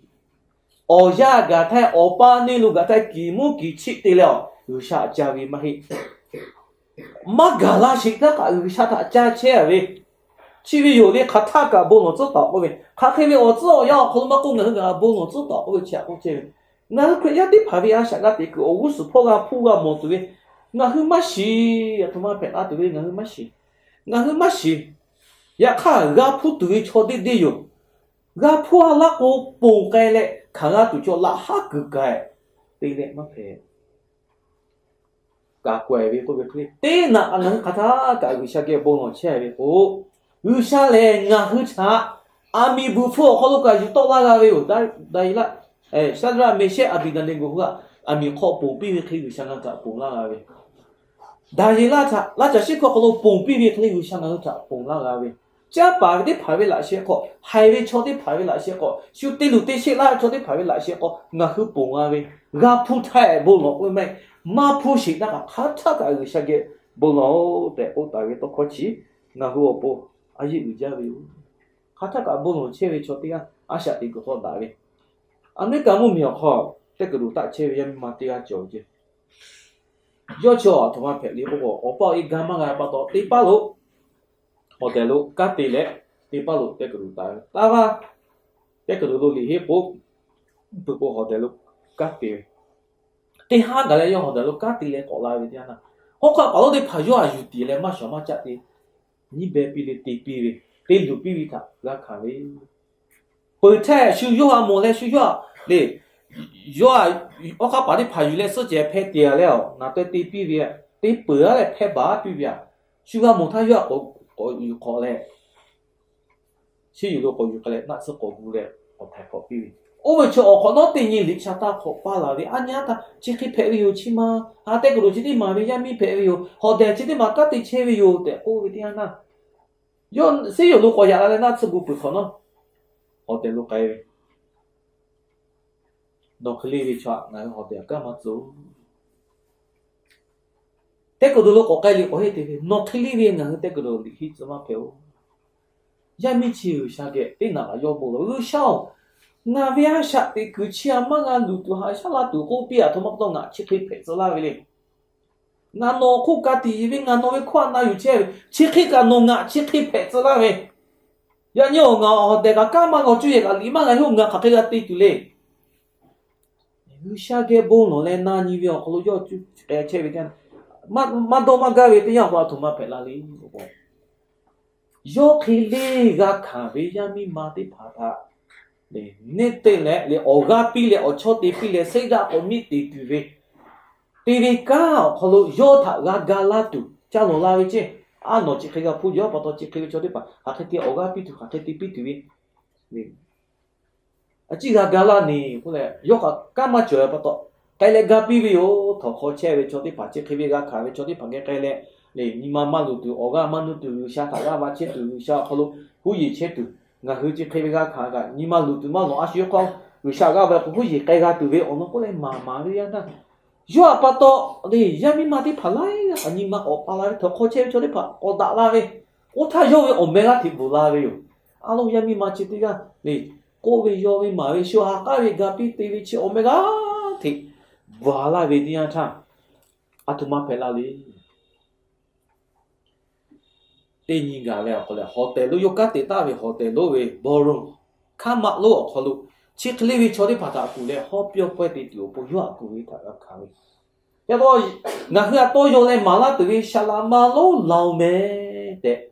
Awˬ yanˇ gaˬ htaˇ, awˬ paˇ neˇ lo gaˬ htaˇ, kiˬ mvuhˇ kiˬ cheˆ te leh, G'uiˬsha aꞈ ca ve maˇ heˆ. Maˇ gaˬ la sheˍ htaˇ kaꞈ G'uiˬsha htaꞈ ca chehˇ ve, chi ve yoˬ le. Hk'aˬ htaˆ kaꞈ bon lawˬ tcuhˉ taˍ k'oˆ ve, hk'aˬ hk'e ve awˬ tcuhˉ awˬ yanˇ awˬ hk'aw lo maˇ k'oˆ, ngaˬ hui kaꞈ bon lawˬ tcuhˉ taˍ k'oˆ ve chi htaꞈ k'oˆ chehˇ ve, ngaˬ hui Hkriꞈ yaˇ teˇ hpaˍ ve a shaꞈ g'a teꞈ kuiˬ awˬ g'uˇ suhˍ hpawˇ g'a hpuˇ g'a mawˬ tuˬ ve, ngaˬ hui maˇ shiˍ. Aˬ htoꞈ ma hpehꞈ la tuˬ ve ngaˬ hui maˇ shiˍ. Ngaˬ hui maˇ shiˍ. Yaꞈ hk'aˇ, g'a hpuˇ tuˬ ve chaw deˇ deˇ yoˬ. G'a hpuˇ a laˇ k'o, ponˬ k'ai leh hkanˍ g'a tuˬ chaw laꞈ haˉ kuiˬ k'ai te leh maˇ hpehꞈ. Kaꞈ k'awehˬ ve k'oˆ ve hk'e le, teˇ naꞈ k'a ngaˬ hui hk'aˬ htaˇ kaꞈ G'uiˬsha geh bon lawˬ chehˇ ve k'o, G'uiˬsha lehˬ ngaˬ hui htaꞈ aˬ miˍ buiˬ hpfuh awˬ hk'aw lo kaꞈ yuˬ tawˆ laˇ g'a ve yoˬ. Daˍyeˍlaˆ, Shaˍdraˆ, Meˍshehˆ, Aˍbeˍdeˍneˍgoˍ hui htaꞈ aˬ miˍ hk'aw ponˬ piˇ ve hk'e G'uiˬsha ngaˬ hui htaꞈ ponˬ laˇ g'a ve, Daˍyeˍlaˆ htaꞈ laˇ caˬ shiˉ hkawˇ hk'aw lo ponˬ piˇ ve hk'e le G'uiˬsha ngaˬ hui htaꞈ ponˬ laˇ g'a ve, caˇ paˍ ve teˇ hpaˍ ve laꞈ sheh hk'aw, haiˬ ve chaw teˇ hpaˍ ve laꞈ sheh hk'aw, shu te luˬ te sheˆ laˇ ve chaw teˇ hpaˍ ve laꞈ sheh hk'aw ngaˬ hui ponˬ g'a ve, g'a hpuˇ htaˇ bon lawˬ k'oˆ ve maˇ heˆ. Maˇ hpuˇ sheˍ htaˇ kaꞈ hk'aˬ htaˆ kaꞈ G'uiˬsha geh bon lawˬ-oˬ tehꞈ k'oˆ taˍ ve tawˇ hkawˇ chi ngaˬ hui awˬ pon a yeˇ uiˍ jaˇ ve yoˬ. Hk'aˬ htaˆ kaꞈ bon lawˬ chehˇ ve chaw teˇ g'aˇ a shaꞈ teꞈ kuiˬ hk'aw daꞈ ve, Aˍmeˍriˆkaˍ mvuhˇmiˬ awˬ hk'aw teˇ kuiˬ loꞈ taˆ chehˇ ve yaˇ miˇ ma teˇ g'aˇ cawˬ ve ceˇ. Yawˇ chi aˬ htoꞈ ma hpehꞈ le k'oˆ k'o, awˬ pa awˬ e ga maˇ g'a pa taw, teˇ paˉ lo hawˬ dehˬ lo kanˉ te leh, teˇ paˉ lo teˇ kuiˬ loꞈ taˍ ve. Taˇ vaˇ teˇ kuiˬ loꞈ lo liꞈ heˆ k'o, peuˬ k'o hawˬ dehˬ lo kanˉ te ve. Teˇ haˉ gaˬ leh yawˇ hawˬ dehˬ lo kanˉ te leh k'awꞈ la ve teˇ yanˇ htaˇ, hawˉ hk'aˆ paˍ lonˉ teˇ hpaˍ yawˇ htaꞈ yuˬ tiˍ leh maˇ shawˍ maˇ caˆ te nyiˉ beh piˇ leh te piˇ ve, te luˬ piˇ ve htaꞈ g'a hkanˍ ve. Peuˬ htaˇ shu yawˇ htaꞈ mawˬ leh shu yawˇ htaꞈ le, yawˇ htaꞈ hawˉ hk'aˆ paˍ teˇ hpaˍ yuˬ leh suhˉ cehˬ hpeh te a leh, naˬ taweh te piˇ ve, te peuˬ a leh hpeh baˬ piˇ ve a. Shu g'a mawˬ htaˇ yawˇ htaꞈ k'awꞈ yuˬ hk'awꞈ leh, chi yuˬ lo k'awꞈ yuˬ k'ai leh naˆ tsuhˇ k'awꞈ gu leh k'awꞈ htaiˍ hk'awꞈ piˇ ve. Oˇ ve chi awˬ hk'awꞈ nawˉ teˇ nyi liꞈ shaˍ taˇ hk'awꞈ paˇ laˬ ve, aˉ nyi aˉ htaˇ chi hk'e hpehꞈ ve yoˬ. Chi ma ha teˇ kuˬ loˬ chi teˇ maˍ ve yaˇ miˇ hpehꞈ ve yoˬ. Hawˍ tehˬ chi teˇ maˍ kanˉ te chehˇ ve yoˬ tehꞈ k'oˆ ve teˇ yanˇ htaˇ, yawˇ seˉ yoˬ lo k'awꞈ yaꞈ la leh naˆ tsuhˇ gu peuˬ hk'awꞈ nawˉ, hawˍ tehˬ lo k'ai ve, Nawˬ hk'e le ve chaw, ngaˬ hui hawˍ tehˬ kanˉ maˇ tcuh-oˬ. Teˇ kuˬ loˬ lo k'awꞈ k'ai liꞈ k'awꞈ henˇ te ve, Nawˬ hk'e le ve ngaˬ hui teˇ kuˬ loˬ liꞈ henˇ tcuh maˇ hpehꞈ-oˬ. Yaˇ miˇ chi G'uiˬsha geh teˇ naꞈ kaꞈ yawˇ bon lawˬ, G'uiˬsha-oˬ, ngaˬ ve a shaꞈ teꞈ kuiˬ chi a maˇ g'a luˬ tuˬ haꞈ shaˉ laˇ tuˬ k'oˆ piˇ-a htoꞈ ma pa taw ngaˬ chi hk'e hpehꞈ tcuh laˇ ve le. Ngaˬ nawˬ hk'oˆ ka tiꞈ yeˬ ve, ngaˬ nawˬ ve hkawˇ a na yuˬ chehˇ ve, chi hk'e kaꞈ nawˬ ngaˬ chi hk'e hpehꞈ tcuh laˇ ve, yaꞈ nyi-oˬ, ngaˬ hawˍ tehˬ kaꞈ kanˉ maˇ g'a cuˇ yehˬ kaꞈ liꞈ maˇ g'a henˇ-oˬ, ngaˬ hk'aˬ hk'e g'a te tuˬ le. G'uiˬsha geh bon lawˬ leh na nyi ve awˬ hk'aw lo yawˇ cuˇ k'ai chehˇ ve teˇ yanˇ, maˇ dawˇ maˇ gaˇ ve teˇ yanˇ awˬ hk'aw lo a htoꞈ ma hpehꞈ la le. Yawˇ hk'e le g'a hkanˍ ve yaˇ miˇ ma teˇ hpaˍ htaꞈ neˇ teˇ leh le awˬ g'aˇ piˇ leh awˬ chawˇ te piˇ leh seˉ daꞈ k'awꞈ miˇ te tuˬ ve, te ve kanˉ awˬ hk'aw lo yawˇ htaꞈ g'a ga laˇ tuˬ ca lawˬ la ve ceˇ. A, nawˬ chi hk'e g'a hpuˇ jaw pa taw chi hk'e ve chaw teˇ hpaˍ hk'aˬ hk'e te awˬ g'aˇ piˇ tuˬ, hk'aˬ hk'e te piˇ tuˬ ve, a ciˉ g'a ga laˇ neˬ k'oˆ leh, yawˇ kaꞈ kanˉ maˇ cawˬ pa taw, k'ai leh ga piˇ ve yoˬ. Htawnˍ hk'aw chehˇ ve chaw teˇ hpaˍ, chi hk'e ve g'a hkanˍ ve chaw teˇ hpaˍ geh k'ai leh, le nyi ma maˇ luˬ tuˬ, awˬ g'aˇ maˇ nuˇ tuˬ, G'uiˬsha htaꞈ g'aˇ va chehˇ tuˬ, G'uiˬsha awˬ hk'aw lo huˉ yeˬ chehˇ tuˬ, ngaˬ hui chi hk'e ve g'a hkanˍ kaꞈ nyi ma luˬ tuˬ maˇ lawˬ. A shu hk'aw G'uiˬsha g'aˇ va k'o huˉ yeˬ k'ai g'a tuˬ ve awˬ lawn k'oˆ leh maˍ maˍ ve yanˇ htaˇ, yawˇ htaꞈ pa taw le yaˇ miˇ ma teˇ hpaˍ laiˉ g'aˇ kaꞈ nyi ma k'awꞈ pa la ve, htawnˍ hk'aw chehˇ ve chaw teˇ hpaˍ k'awꞈ daꞈ la ve, oˇ htaˇ yawˇ ve awˬ meh g'aˇ hteꞈ bvuhˬ la ve yoˬ. A lo, yaˇ miˇ ma chi teˇ g'aˇ le k'oˆ ve, yaw ve, maˍ ve, shu ha k'aˉ ve ga piˇ te ve chi awˬ meh g'aˇ hteꞈ bvuhˬ la ve teˇ yanˇ htaˇ, a htoꞈ ma hpehꞈ la le. Teˇ nyi gaˬ leh awˬ hk'aw leh hawˍ tehˬ lonˉ, yawˇ kanˉ te taˍ ve hawˍ tehˬ lonˉ ve ballroom, hkaˉ maˆ lonˉ awˬ hk'aw lo chi hk'e le ve chaw teˇ hpaˍ htaꞈ kuˬ leh hawˉ pyawˇ pawehˇ te tuˬ awˬ pon yawˇ htaꞈ kuˬ ve htaꞈ g'a hkanˍ ve, yaꞈ taw ngaˬ hui htaꞈ tawˇ yaw leh maˍ laˇ tuˬ ve saˍ laꞈ ma lonˉ laˬ-oˬ meh tehꞈ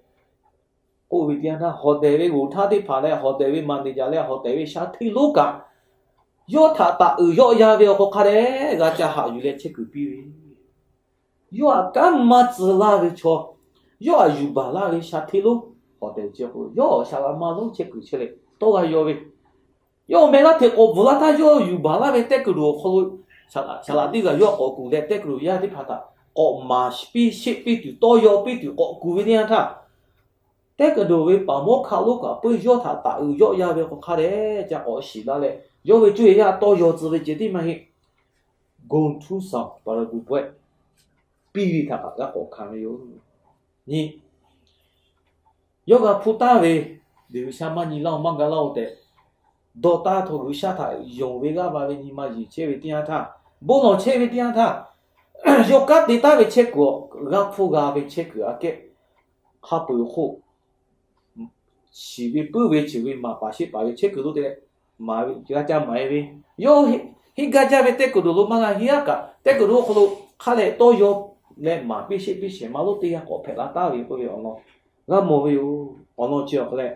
k'oˆ ve teˇ yanˇ htaˇ, hawˍ tehˬ ve g'oˬ htaˇ teˇ hpaˍ leh hawˍ tehˬ ve maˍ neˬ jaˬ leh hawˍ tehˬ ve shaˍ hteˇ lonˉ kaꞈ, yawˇ htaꞈ taˍ uiˍ yawˆ ya ve awˬ hk'aw hk'a dehꞈ g'a ca haꞈ yuˬ leh chehˇ kuiˬ piˇ ve, yawˇ htaꞈ kanˉ maˇ tcuh laˇ ve chaw, yawˇ htaꞈ yuˬ baˬ laˇ ve shaˍ hteˇ lonˉ, hawˍ tehˬ chi k'o yawˇ saˍ laꞈ ma lonˉ chehˇ kuiˬ chehˇ leh tawˇ g'a yaw ve, yawˇ awˬ meh g'aˇ hteꞈ k'awꞈ bvuhˬ laˇ htaˇ, yawˇ yuˬ baˬ laˇ ve teˇ kuˬ loˬ awˬ hk'aw lo saˍ laꞈ teˇ g'aˇ yawˇ k'awꞈ kuˬ leh teˇ kuˬ loˬ yaˇ teˇ hpaˍ htaꞈ k'awꞈ maˍ piˇ sheˆ piˇ tuˬ, tawˇ yaw piˇ tuˬ k'awꞈ kuˬ ve teˇ yanˇ htaˇ, teˇ kuˬ loˬ ve paˍ mawˇ hkaˆ lonˉ kaꞈ peuˬ yawˇ htaꞈ taˍ uiˍ yawˆ ya ve hk'aw hk'a dehꞈ ca k'awꞈ shiˍ laˇ leh, yawˇ ve cuˇ yiˍ yaˇ tawˇ yaw tcuh ve ceh tiˉ maˇ heˆ, ဂုဏ်ထူးဆောင် ပါရဂူဘွဲ့ piˇ ve htaꞈ kaꞈ g'a k'awꞈ hkanˍ ve yoˬ. Nyi, yawˇ g'a hpuˇ taˍ ve, G'uiˬsha maˇ nyi laˇ-oˬ, maˇ ga laˇ-oˬ tehꞈ dawˇ taˍ htawˇ, G'uiˬsha htaꞈ yonˍ ve g'aˇ va ve nyi ma yeˬ chehˇ ve teˇ yanˇ htaˇ, bon lawˬ chehˇ ve teˇ yanˇ htaˇ, yawˇ kanˉ te taˍ ve chehˇ kuiˬ, g'aˇ hpfuhˇ g'a ve chehˇ kuiˬ aꞈ kehˉ hk'a peuˬ hk'oˆ shiˍ ve puiˉ ve ceuˬ ve maˍ paˍ sheˆ paˍ ve chehˇ kuiˬ lo te leh, maˍ ve g'a ca maˍ e ve, yawˇ henˇ gaˇ jaˇ ve teˇ kuˬ loˬ lo maˇ g'a henˇ aˉ kaꞈ, teˇ kuˬ loˬ awˬ hk'aw lo hk'a dehꞈ tawˇ yaw leh maˍ piˇ sheˆ piˇ shehˍ ma lonˉ teˇ g'aˇ k'awꞈ hpehꞈ la taˍ ve k'oˆ ve awˬ lawn g'a mawˬ ve yoˬ. Awˬ lawn chi awˬ hk'aw leh,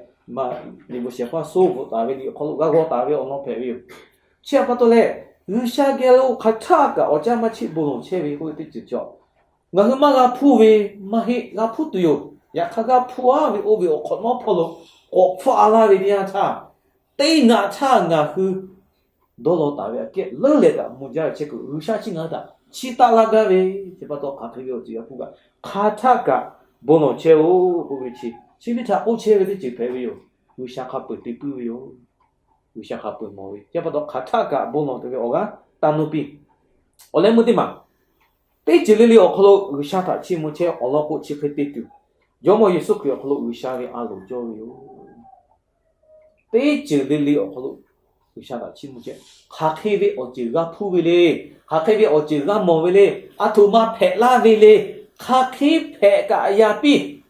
liꞈ bvuhꞈ shehˍ hpaˇ Soˉ bvuhꞈ taˍ ve liꞈ awˬ hk'aw lo g'a g'aw taˍ ve awˬ lawn hpehꞈ ve yoˬ. Chi htaꞈ pa taw leh, G'uiˬsha geh lo hk'aˬ htaˆ kaꞈ awˬ caˇ maˇ chiˆ bon lawˬ chehˇ ve k'oˆ ve teˇ ceuˬ cawˬ. Ngaˬ hui maˇ g'a hpuˇ ve maˇ heˆ, g'a hpuˇ tuˬ yoˬ. Yaꞈ hk'aˇ g'a hpuˇ aˉ ve oˇ ve awˬ hk'awꞈ nawˉ hpawˇ lo k'awꞈ hpfuhˆ a laˇ ve teˇ yanˇ htaˇ, teˇ naꞈ htaˇ ngaˬ hui dawˇ law taˍ ve aꞈ kehˉ leuˉ leh kaꞈ mvuh jaˇ ve chehˇ kuiˬ G'uiˬsha chi ngaˬ hui htaꞈ chiˇ taˆ laˇ gaˇ ve, chi pa taw hk'aˬ hk'e ve awˬ ceuˬ g'a hpuˇ kaꞈ, hk'aˬ htaˆ kaꞈ bon lawˬ chehˇ-oˬ k'oˆ ve chi, chi ve htaꞈ k'oˆ chehˇ ve teˇ ceuˬ hpehꞈ ve yoˬ. G'uiˬsha hk'a peuˬ te puiˉ ve yoˬ. G'uiˬsha hk'a peuˬ mawˬ ve, chi pa taw hk'aˬ htaˆ kaꞈ bon lawˬ tuˬ ve awˬ g'aˇ taˇ nuˇ piˇ. Awˬ leh meuˇ teˇ maˬ, teˇ ceuˬ le le awˬ hk'aw lo G'uiˬsha htaꞈ chiˇ mvuh chehˇ awˬ lawn k'o, chi hk'e te tuˬ, Jawˇmawˇ Yeˍsuˆ Hkriꞈ awˬ hk'aw lo G'uiˬsha ve a loˍ cawˇ ve yoˬ. Teˇ ceuˬ le le awˬ hk'aw lo G'uiˬsha htaꞈ chiˇ mvuh chehˇ, hk'aˬ hk'e ve awˬ ceuˬ g'a hpuˇ ve le, hk'aˬ hk'e ve awˬ ceuˬ g'a mawˬ ve le, aˬ htoꞈ ma hpehꞈ laˇ ve le, hk'aˬ hk'e hpehꞈ kaꞈ ya piˇ,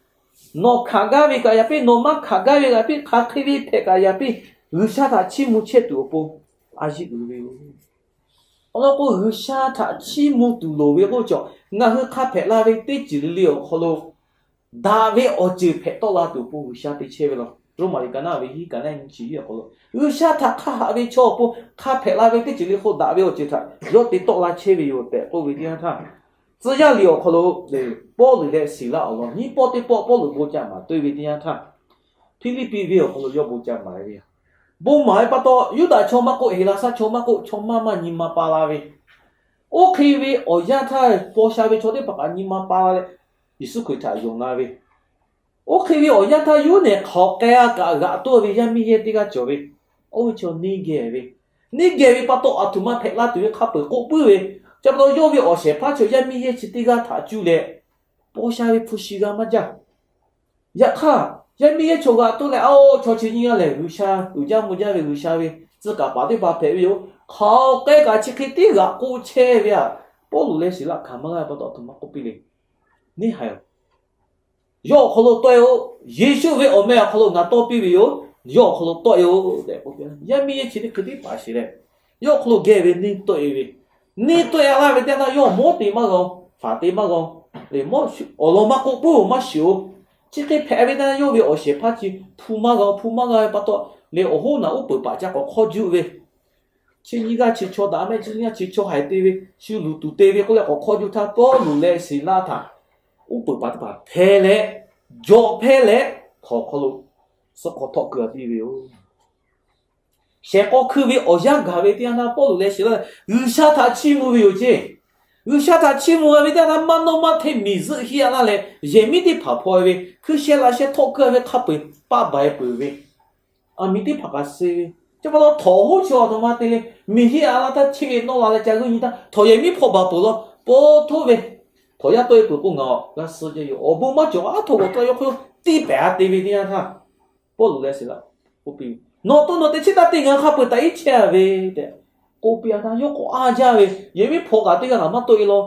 nawˬ hkanˍ gaˇ ve kaꞈ ya piˇ, nawˬ maˇ hkanˍ gaˇ ve kaꞈ ya piˇ, hk'aˬ hk'e ve hpehꞈ kaꞈ ya piˇ, G'uiˬsha htaꞈ chiˇ mvuh chehˇ tuˬ awˬ pon a yeˇ uiˍ ve yoˬ. Awˬ lawn k'o, G'uiˬsha htaꞈ chiˇ mvuh tuˬ loˍ ve k'oˆ cawˬ, ngaˬ hui hk'a hpehꞈ la ve teˇ ceuˬ le le awˬ hk'aw lo daꞈ ve awˬ ceuˬ hpehꞈ tawˆ la tuˬ awˬ pon G'uiˬsha te chehˇ ve law. Roˉmaꞈ liꞈ ka naˆ ve hiˉ ka naˆ nyi chi awˬ hk'aw lo, G'uiˬsha htaꞈ hk'a haꞈ ve chaw awˬ pon hk'a hpehꞈ la ve teˇ ceuˬ le hk'oˆ daꞈ ve awˬ ceuˬ htaꞈ yawˇ te tawˆ la chehˇ ve yoˬ tehꞈ k'oˆ ve teˇ yanˇ htaˇ, tcuh yaˇ liꞈ awˬ hk'aw lo Pawˇluꞈ leh Siˍlaˆ awˬ lawn nyiˇ pawˆ teˇ pawˆ Pawˇluꞈ bon ca maˍ tcuh ve teˇ yanˇ htaˇ, Hpiˇliˇpiˆ venˇ awˬ hk'aw lo yawˇ bon ca maˍ ve yoˬ. bon maˍ ve pa taw, Yuˇdaꞈ chaw maˇ k'oˆ, Heˍlaˍsaˆ chaw maˇ k'oˆ, chaw maˇ maˇ nyi ma pa la ve, oˇ hk'e ve awˬ yanˇ htaˇ paw sha ve chaw teˇ hpaˍ kaꞈ nyi ma pa la leh, Yeˍsuˆ Hkriꞈ htaꞈ yonˍ la ve, oˇ hk'e ve awˬ yanˇ htaˇ yawˇ nehˬ hk'aˬ k'ai a kaꞈ g'aꞈ tawˆ ve yaˇ miˇ yehˇ teˇ g'aˇ cawˬ ve, oˇ ve chaw neˇ geh ve, neˇ geh ve pa taw, aˬ htoꞈ ma hpehꞈ la tuˬ ve hk'a peu-eˬ k'oˆ puiˉ ve, chi pa taw yawˇ ve awˬ shehˍ hpaˇ chaw yaˇ miˇ yehˇ chi teˇ g'aˇ htaꞈ cuˇ leh, paw sha ve hpu shi g'a maˇ jaˇ. Yaꞈ hk'aˇ, yaˇ miˇ yehˇ chaw g'aꞈ tawˆ leh, Aoˬ, chaw chi nyiˇ g'aˇ lehˬ G'uiˬsha uiˍ jaˇ mvuh jaˇ ve G'uiˬsha ve tcuh kaˍ paˍ teˇ hpaˍ hpehꞈ ve yoˬ. Hk'aˬ k'ai kaꞈ chi hk'e teˇ g'aꞈ k'oˆ chehˇ ve aꞈ, Pawˇluꞈ leh Siˍlaˆ hkanˍ maˇ g'a pa taw, aˬ htoꞈ ma k'oˆ piˇ le. Neˇ haiˬ-oˬ, yawˇ awˬ hk'aw lo tawˆ-e-oˬ. Yeˍsuˆ ve awˬ meh awˬ hk'aw lo ngaˬ tawˇ piˇ ve yoˬ. Yawˇ awˬ hk'aw lo tawˆ-e-oˬ tehꞈ k'oˆ piˇ. Yaˇ miˇ yehˇ chi teˇ hkui teˇ hpaˍ shiˍ leh, yawˇ awˬ hk'aw lo geh ve neˇ tawˆ-e ve, neˇ tawˆ-e laˇ ve teˇ yanˇ htaˇ, yawˇ mawˉ te maˇ g'a-oˬ, faˍ te maˇ g'a-oˬ, leh awˬ lawn maˇ k'oˆ puiˉ-oˬ, maˇ shiˍ-oˬ. Chi hk'e hpehꞈ ve teˇ yanˇ, yawˇ ve awˬ shehˍ hpaˇ chi hpu maˇ g'a, hpu maˇ g'a ve pa taw, leh awˬ hoˉ naꞈ uˉ peunˍ paˍ ca k'awꞈ hk'awˇ juˆ ve, chi nyiˇ g'aˇ chi chaw daꞈ mehˆ, chi nyiˇ g'aˇ chi chaw haiˬ te ve, shu luˬ tuˬ te ve k'oˆ leh k'awꞈ hk'awˇ juˆ htaˇ, Pawˇluꞈ leh Siˍlaˆ htaꞈ uˉ peunˍ paˍ teˇ hpaˍ hpehˇ leh, jawꞈ hpehˇ leh, htawnˍ hk'aw lo suh hk'aw htawˆ keu-a piˇ ve yoˬ. Shehˍ k'aw hkui ve awˬ yanˇ gaˬ ve teˇ yanˇ htaˇ, Pawˇluꞈ leh Siˍlaˆ G'uiˬsha htaꞈ chiˇ mvuh ve yoˬ ceˇ. G'uiˬsha htaꞈ chiˇ mvuh ve teˇ yanˇ htaˇ, maˇ nawˇ maˇ hteˇ miˬ zuhˆ hiˆ-a laˇ leh, yehˬ miˉ teˇ hpaˍ hpaw-e ve, hkui sheh laꞈ sheh htawˆ keu-a ve hk'a peu-eˬ paˆ baˬ-e peuˬ ve, aˬ miˍ teˇ hpaˍ kaꞈ suh ve, chi pa taw htawnˍ hoˉ chi aˬ htoꞈ ma te le, miˬ hiˆ-a laˇ htaˇ cheˇ-e nawˇ la leh ca g'uiˇ nyi htaˇ, htawnˍ yehˬ miˉ hpawˇ baˬ peuˬ law, po htoˇ ve, htawnˍ yaˇ tawˆ-e peuˬ k'o ngaˬ g'a suh jaˇ yoˬ. Awˬ bon maˇ cawˬ, aˉ htoꞈ k'awꞈ tawˆ yaw hk'oˆ tiˇ pehˍ-a te ve teˇ yanˇ htaˇ, Pawˇluꞈ leh Siˍlaˆ k'oˆ piˇ ve, Nawˬ to nawˬ te chi taˇ te ngaˬ hk'a peu-eˬ taꞈ iˉ chehˇ-a ve tehꞈ k'oˆ piˇ-a htaˇ, yawˇ k'awꞈ a jaˇ ve, yehˬ miˉ hpawˇ kaꞈ teˇ g'aˇ kaꞈ maˇ tawˆ-e law.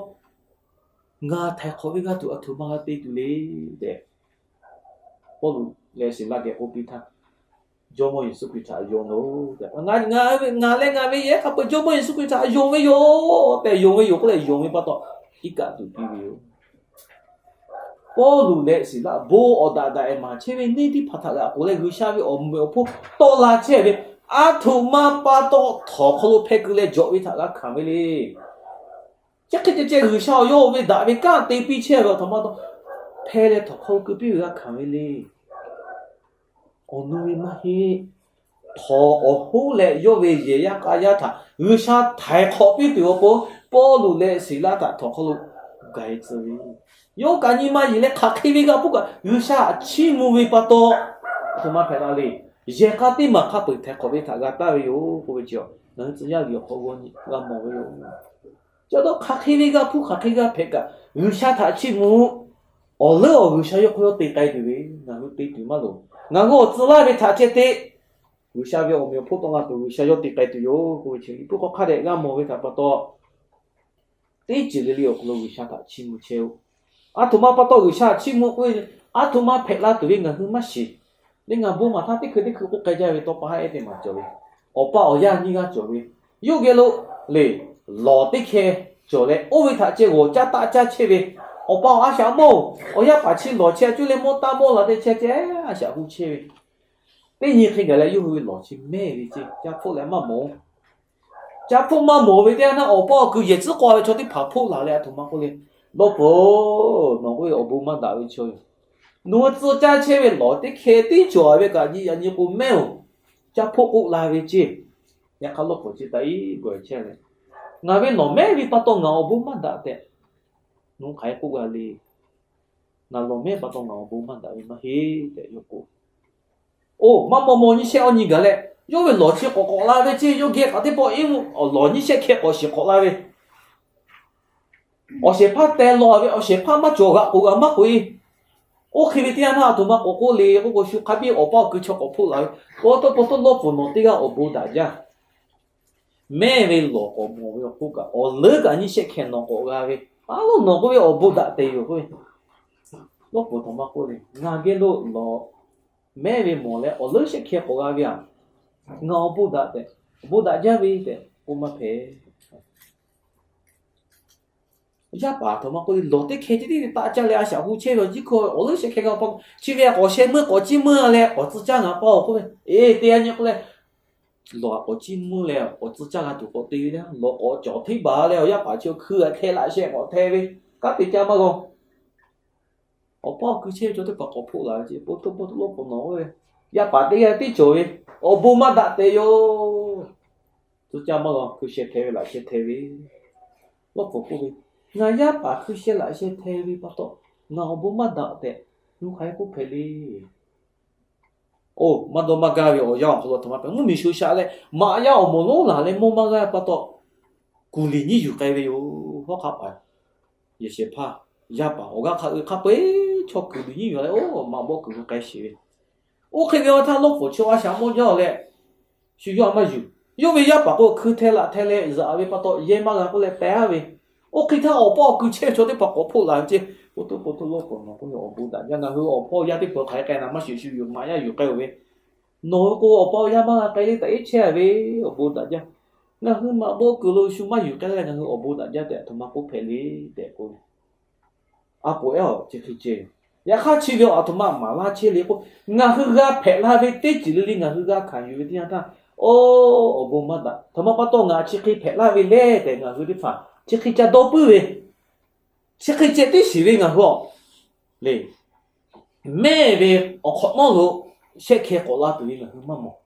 Ngaˬ htaiˍ hk'awꞈ ve g'a tuˬ aˬ htoꞈ ma g'a te tuˬ le tehꞈ, Pawˇluꞈ leh Siˍlaˆ geh k'oˆ piˇ htaˇ, Jawˇmawˇ Yeˍsuˆ Hkriꞈ htaꞈ yonˍ-oˬ tehꞈ, Ngaˬ leh ngaˬ ve yehˬ hk'a peu-eˬ Jawˇmawˇ Yeˍsuˆ Hkriꞈ htaꞈ yonˍ ve yoˬ tehꞈ yonˍ ve yoˬ k'oˆ leh, yonˍ ve pa taw iˉ kaˆ tuˬ piˇ ve yoˬ. Pawˇluꞈ leh Siˍlaˆ bon awˬ daꞈ daꞈ-ehˍ maˍ chehˇ ve neˇ teˇ hpaˍ htaꞈ g'a k'oˍ leh, G'uiˬsha ve awˬ meh awˬ hponˇ tawˆ la chehˇ ve, aˬ htoꞈ ma pa taw htawnˍ hk'aw lo hpeh keu leh jawꞈ ve htaꞈ g'a hkanˍ ve le. Chi hk'e ceh ceh G'uiˬsha awˬ yawˇ ve daꞈ ve kanˉ te piˇ chehˇ ve aˬ htoꞈ ma pa taw, hpeh leh htawnˍ hk'aw lo keu piˇ ve g'a hkanˍ ve le. Awˬ nu ve maˇ heˆ. Htawnˍ awˬ hoˉ leh yawˇ ve yehˬ yaˇ k'a yaˇ htaꞈ G'uiˬsha htaiˍ hk'awꞈ piˇ tuˬ awˬ pon, Pawˇluꞈ leh Siˍlaˆ htaꞈ htawnˍ hk'aw lo gaˬ-e tcuh ve, yawˇ kaꞈ nyi ma yeˬ leh hk'aˬ hk'e ve g'a hpuˇ kaꞈ G'uiˬsha htaꞈ chiˇ mvuh ve pa taw, aˬ htoꞈ ma hpehꞈ la le. Yehˬ k'a teˇ maˬ hk'a peu-eˬ htaiˍ hk'awꞈ ve htaꞈ g'a taˍ ve yoˬ k'oˆ ve chi, ngaˬ hui tcuh yaˇ liꞈ awˬ hk'aw g'a mawˬ ve yoˬ. Chi pa taw hk'aˬ hk'e ve g'a hpuˇ, hk'aˬ hk'e g'a hpehꞈ kaꞈ, G'uiˬsha htaꞈ chiˇ mvuh. Awˬ leuˉ awˬ G'uiˬsha yawˇ hk'aw yawˇ te k'ai tuˬ ve, ngaˬ hui te tuˬ maˇ loˍ. Ngaˬ hui awˬ tcuh laˇ ve htaꞈ ceh te, G'uiˬsha ve awˬ meh awˬ hponˇ tawˆ la tuˬ G'uiˬsha yawˇ te k'ai tuˬ yoˬ k'oˆ ve chi, liꞈ hpu hk'aw hk'a dehꞈ g'a mawˬ ve htaꞈ pa taw, teˇ ceuˬ le le awˬ hk'aw lo G'uiˬsha htaꞈ chiˇ mvuh chehˇ-oˆ. Aˬ htoꞈ ma pa taw G'uiˬsha htaꞈ chiˇ mvuh k'oˆ ve, aˬ htoꞈ ma hpehꞈ la tuˬ ve ngaˬ hui maˇ shiˍ. Leh ngaˬ bon maˬ htaˇ teˇ hkui teˇ hkui k'oˆ k'ai jaˇ ve tawˇ pa haˉ ehˉ teˇ maˬ cawˬ ve, awˬ pa awˬ yaˇ nyiˇ g'aˇ cawˬ ve, yawˇ geh lo le, lawˬ teˇ hkeh cawˬ leh, oˇ ve htaꞈ ceh g'awˬ caˇ taˆ caˇ chehˇ ve, awˬ pa awˬ a shaꞈ mawˇ-oˬ, awˬ yaˇ paˍ chi lawˬ chehˇ a cuˇ leh mawˇ taˇ mawˇ la teˇ chehˇ ceh a shaꞈ hu chehˇ ve, teˇ nyi hk'e gaˬ leh yawˇ hui ve lawˬ chi mehˇ ve ceˇ, ca hpfuhˆ leh maˇ mawˬ. Ca hpfuhˆ maˇ mawˬ ve teˇ yanˇ htaˇ, awˬ pa awˬ kuiˬ yehˬ tcuhˉ k'aw ve chaw teˇ hpaˍ hpoˆ laˬ leh aˬ htoꞈ ma k'oˆ le, Lawˇ pfuhˍ, nawˬ k'oˆ ve awˬ bon maˇ daꞈ ve chaw yoˬ. Nawˬ hui tcuh caˇ chehˇ ve lawˬ teˇ hkeh tiˉ cawˬ ve kaꞈ nyi a nyi k'o mehˇ-oˬ, ca hpfuhˆ k'oˆ la ve ceˇ. Yaꞈ hk'aˇ lawˇ pfuhˍ chi taꞈ iˉ gawˬ chehˇ leh, Ngaˬ ve lawˬ mehˇ ve pa taw ngaˬ awˬ bon maˇ daꞈ tehꞈ nawˬ hui hk'aˬ hk'e k'oˆ g'a le. Ngaˬ lawˬ mehˇ pa taw ngaˬ awˬ bon maˇ daꞈ ve maˇ heˆ tehꞈ yawˇ k'oˆ. Oˇ, maˇ maw maw nyiˇ shehˆ awˇ nyi gaˬ leh, yawˇ ve lawˬ chi k'awꞈ k'awꞈ la ve ceˇ. Yawˇ geh k'aꞈ teˇ pawˆ iˉ mvuhˇ lawˬ nyiˇ shehˆ hkeh k'awꞈ shiˍ k'awꞈ la ve, awˬ shehˍ hpaˇ teh lawˬ ve, awˬ shehˍ hpaˇ maˇ cawˬ g'aꞈ k'oꞈ g'a maˇ k'oꞈ-e. Oˇ hk'e ve teˇ yanˇ htaˇ aˬ htoꞈ ma k'awꞈ k'oˆ le k'oˆ k'o, shu hk'a biˇ awˬ pa awˬ kuiˬ chaw k'awꞈ hpoˆ laˬ ve, Paw taw paw taw lawˇ pfuhˍ nawˬ teˇ g'aˇ awˬ bon daꞈ jaˇ. Mehˇ ve lawˬ k'awꞈ mawˬ ve awˬ hk'oˆ kaꞈ, awˬ leuˉ kaꞈ nyiˇ shehˆ hkeh nawˬ k'awꞈ g'a ve, a lo nawˬ k'oˆ ve awˬ bon daꞈ te yoˬ k'oˆ ve, lawˇ pfuhˍ htaꞈ maˇ k'oˆ le. Ngaˬ geh lo lawˬ mehˇ ve mawˬ leh awˬ leuˉ shehˆ hkeh k'awꞈ g'a ve aꞈ, ngaˬ awˬ bon daꞈ tehꞈ, awˬ bon daꞈ jaˇ ve tehꞈ k'oˆ maˇ hpehꞈ. Yaˇ paˍ htaꞈ maˇ k'oˆ le, lawˬ teˇ hkeh tiˉ tiˉ taˆ caˇ leh a shaꞈ hu chehˇ ve awˬ jiˇ hkawˇ awˬ leuˉ shehˆ hkeh g'a pa, chi ve k'awꞈ sheh meuˇ k'awꞈ ciˇ meuˇ leh k'awꞈ tcuh caˇ ngaˬ pa-oˬ k'oˆ ve, eˬ te a nyi k'oˆ leh, lawˬ k'awꞈ ciˇ meuˇ leh k'awꞈ tcuh caˇ g'a tuˬ k'awꞈ te ve, lawˬ k'awꞈ cawˬ hteˇ baˬ leh awˬ yaˇ paˍ chi hkui a hkeh laꞈ sheh k'awꞈ hte ve, kanˉ te caˇ maˇ g'a. Awˬ pa awˬ kuiˬ chehˇ ve chaw teˇ hpaˍ k'awꞈ hpoˆ laˬ ve ceˇ, po to po to lawˇ pfuhˍ nawˬ k'oˆ ve, yaˇ paˍ teˇ g'aˇ tiˉ cawˬ ve, awˬ bon maˇ daꞈ tehꞈ yoˬ. Tcuh caˇ maˇ g'a, hkui sheh hte ve laꞈ sheh hte ve. Lawˇ pfuhˍ k'oˆ ve, Ngaˬ yaˇ paˍ hkui sheh laꞈ sheh hte ve pa taw, ngaˬ awˬ bon maˇ daꞈ tehꞈ, nuˇ hk'aˬ hk'e k'oˆ hpehꞈ le. Oˇ, maˇ dawˇ maˇ gaˇ ve awˬ yanˇ awˬ hk'aw lo aˬ htoꞈ ma hpehꞈ, mvuhˇmiˬ sho shaꞈ leh maꞈ yaˇ awˬ moˍ lonˉ laˬ leh mawˇ maˇ g'aˇ pa taw, kuˬ liꞈ nyiˉ yuˬ k'ai ve yoˬ. Hawˉ hk'aˆ paˍ yehˬ shehˍ hpaˇ, yaˇ paˍ awˬ g'aˇ hk'a uiˍ hk'a peu-eˬ chaw kuˬ liꞈ nyiˉ yuˬ leh, oˇ, maꞈ bawˆ kuˬ lo k'ai sheˍ ve. Oˇ hk'e ve awˬ htaˇ, lawˇ pfuhˍ chi a shaꞈ mawˇ jaˇ leh, shu yawˇ a maˇ yuˬ. Yawˇ ve yaˇ paˍ k'o, hkui hte laꞈ hte leh zaꞈ ve pa taw, yehˇ maˇ g'a k'oˆ leh teh-a ve. Oˇ hk'e htaˇ, awˬ pawˆ awˬ kui chehˇ ve chaw teˇ hpaˍ k'awꞈ hpoˆ laˬ ve ceˇ. Oˇ tuˉ po tuˉ lawˇ pfuhˍ nawˬ k'oˆ ve, Awˬ bon daꞈ jaˇ. Ngaˬ hui awˬ hpawˇ yaˇ teˇ hpaˍ hk'aˬ hk'e k'ai na maˇ shiˍ, shu yuˬ maꞈ yaˇ yuˬ k'ai-oˬ ve. Nawˬ hui k'o, awˬ hpawˇ yaˇ maˇ g'a k'ai le, taꞈ iˉ chehˇ ve. Awˬ bon daꞈ jaˇ. Ngaˬ hui maꞈ bawˆ kuˬ lo shu maˇ yuˬ k'ai le, ngaˬ hui awˬ bon daꞈ jaˇ tehꞈ aˬ htoꞈ ma k'oˆ hpehꞈ le tehꞈ k'oˆ ve. A poˍ ehˉ awˬ chi hk'e ceh yoˬ. Yaꞈ hk'aˇ chi ve awˬ aˬ htoꞈ ma maˍ laˇ chehˇ le k'o, ngaˬ hui g'a hpehꞈ la ve teˇ ceuˬ le le ngaˬ hui g'a hkanˍ yuˬ ve teˇ yanˇ htaˇ, oˇ, awˬ bon maˇ daꞈ. Aˬ htoꞈ ma pa taw ngaˬ chi hk'e hpehꞈ laˇ ve le tehꞈ ngaˬ hui teˇ hpaˍ chi hk'e ca dawˇ puiˉ ve, chi hk'e ceh tiˉ shiˍ ve ngaˬ hui awˬ le mehˇ ve awˬ hk'awꞈ nawˉ lo shehˆ hkeh k'awꞈ la tuˬ ve ngaˬ hui maˇ mawˬ.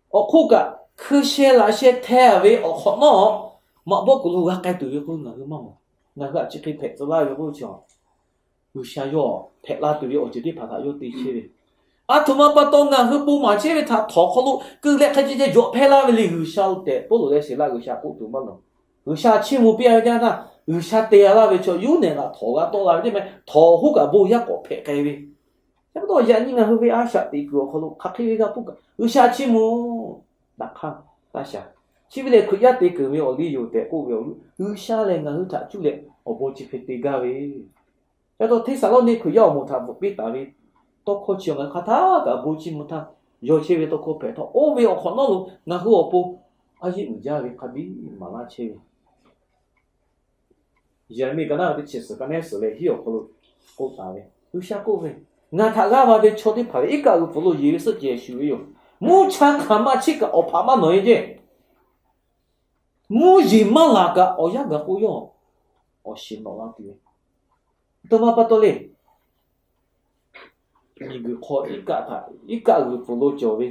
Awˬ hk'oˆ kaꞈ, hkui sheh laꞈ sheh hte ve awˬ hk'awꞈ nawˉ, maꞈ bawˆ kuˬ lo g'a k'ai tuˬ ve k'o ngaˬ hui maˇ mawˬ. Ngaˬ hui htaꞈ chi hk'e hpehꞈ tcuh laˇ ve k'oˆ ve chi, G'uiˬsha yawˇ hpehꞈ la tuˬ ve awˬ ceuˬ teˇ hpaˍ htaꞈ yawˇ te chehˇ ve. Aˬ htoꞈ ma pa taw ngaˬ hui bon maˍ chehˇ ve htaꞈ htawnˍ hk'aw lo keu leh hk'e ceh ceh jawꞈ hpehˇ laˇ ve le. G'uiˬsha oˇ tehꞈ Pawˇluꞈ leh Siˍlaˆ G'uiˬsha k'oˆ tuˬ maˇ nawˬ. G'uiˬsha chiˇ mvuh piˇ-a ve teˇ yanˇ htaˇ, G'uiˬsha te-a laˇ ve chaw yawˇ nehˬ laꞈ htawnˍ g'a tawˆ la ve teˇ meh htawnˍ hoˉ kaꞈ bon yaˇ k'awꞈ hpehꞈ k'ai ve. Chi pa taw yaꞈ nyi ngaˬ hui ve a shaꞈ teꞈ kuiˬ awˬ hk'aw lo hk'aˬ hk'e ve g'a hpuˇ kaꞈ G'uiˬsha chiˇ mvuh daꞈ hk'aˇ taˇ sha. Chi ve lehˬ Hkriꞈ yaˇ te keunˍ ve awˬ liˇ yoˬ tehꞈ k'oˆ ve awˬ, G'uiˬsha lehˬ ngaˬ hui htaꞈ cuˇ leh awˬ bon chi hk'e te gaˇ ve. Chi pa taw Hteˇsaˍlawˇniˆ Hkriꞈ yaˇ awˬ moˍ htaꞈ bvuhꞈ piˇ taˍ ve tawˇ hkawˇ chi awˬ ngaˬ hui hk'aˬ htaˇ kaꞈ bon chiˇ mvuh htaˇ yawˇ chehˇ ve tawˇ hkawˇ hpehꞈ htawˇ, oˇ ve awˬ hk'awꞈ nawˉ lo ngaˬ hui awˬ pon a yeˇ uiˍ jaˇ ve hk'a biˇ maˍ laˇ chehˇ ve. Yeˍraˍmiˆ ka naˉ ve teˇ chi suhˍ ka nehˉ suhˍ leh hiˉ awˬ hk'aw lo k'oˆ taˍ ve, G'uiˬsha k'oˆ ve, Ngaˬ htaꞈ g'aˇ va ve chaw teˇ hpaˍ ve iˉ kaˆ g'uiˬ pfuhˍ lo yeˬ ve suhˆ cehˬ shuˍ ve yoˬ. Mvuhˇ cha hk'aˬ ma chiˇ kaꞈ awˬ hpaꞈ maˇ nawˬ e ceˇ. Mvuhˇ yeˬ maˇ laˬ kaꞈ awˬ yanˇ gaˬ k'o yawˇ awˬ shiˍ nawꞈ la tuˬ ve. Aˬ htoꞈ ma pa taw le. Miˬguiˬ hk'aw iˉ kaˆ htaꞈ iˉ kaˆ g'uiˬ pfuhˍ lo cawˬ ve,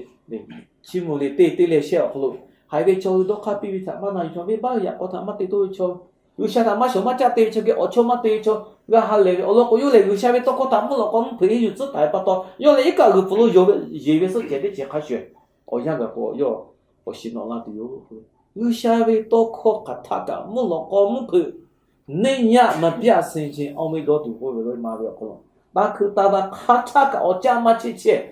chiˇ mvuh le teˇ teˇ leh shehˆ awˬ hk'aw lo haiˬ ve chaw hui dawˇ hk'aˇ piˇ ve htaꞈ maˇ na yuˬ ve, baˆ yaꞈ k'aw htaꞈ maˇ te toˇ ve chaw, G'uiˬsha htaꞈ maˇ shawˍ maˇ caˆ te ve chaw geh awˬ chawˇ maˇ te ve chaw g'a ha lehˬ ve awˬ lawn k'o, yawˇ lehˬ G'uiˬsha ve tawˇ hkawˇ htaꞈ mvuhˇ lawꞈ k'aw mvuhˇ hpeuꞈ e yuˬ tcuhˉ taˍ ve pa taw, yawˇ lehˬ iˉ kaˆ g'uiˬ pfuhˍ lo yeˬ ve suhˆ cehˬ teˇ cehˬ hk'a shuˍ awˬ yanˇ gaˬ k'o yawˇ awˬ shiˍ nawꞈ la tuˬ yoˬ. G'uiˬsha ve tawˇ hkawˇ hk'aˬ htaˆ kaꞈ mvuhˇ lawꞈ k'aw mvuhˇ hpeuꞈ နေညမပြတ်စေခြင်း အောက်မေ့သောသူ k'oˆ ve lo ma ve awˬ hk'aw lo, taˇ hkui taˇ taˇ hk'aˬ htaˆ kaꞈ awˬ caˆ maˇ cheˆ chehˇ.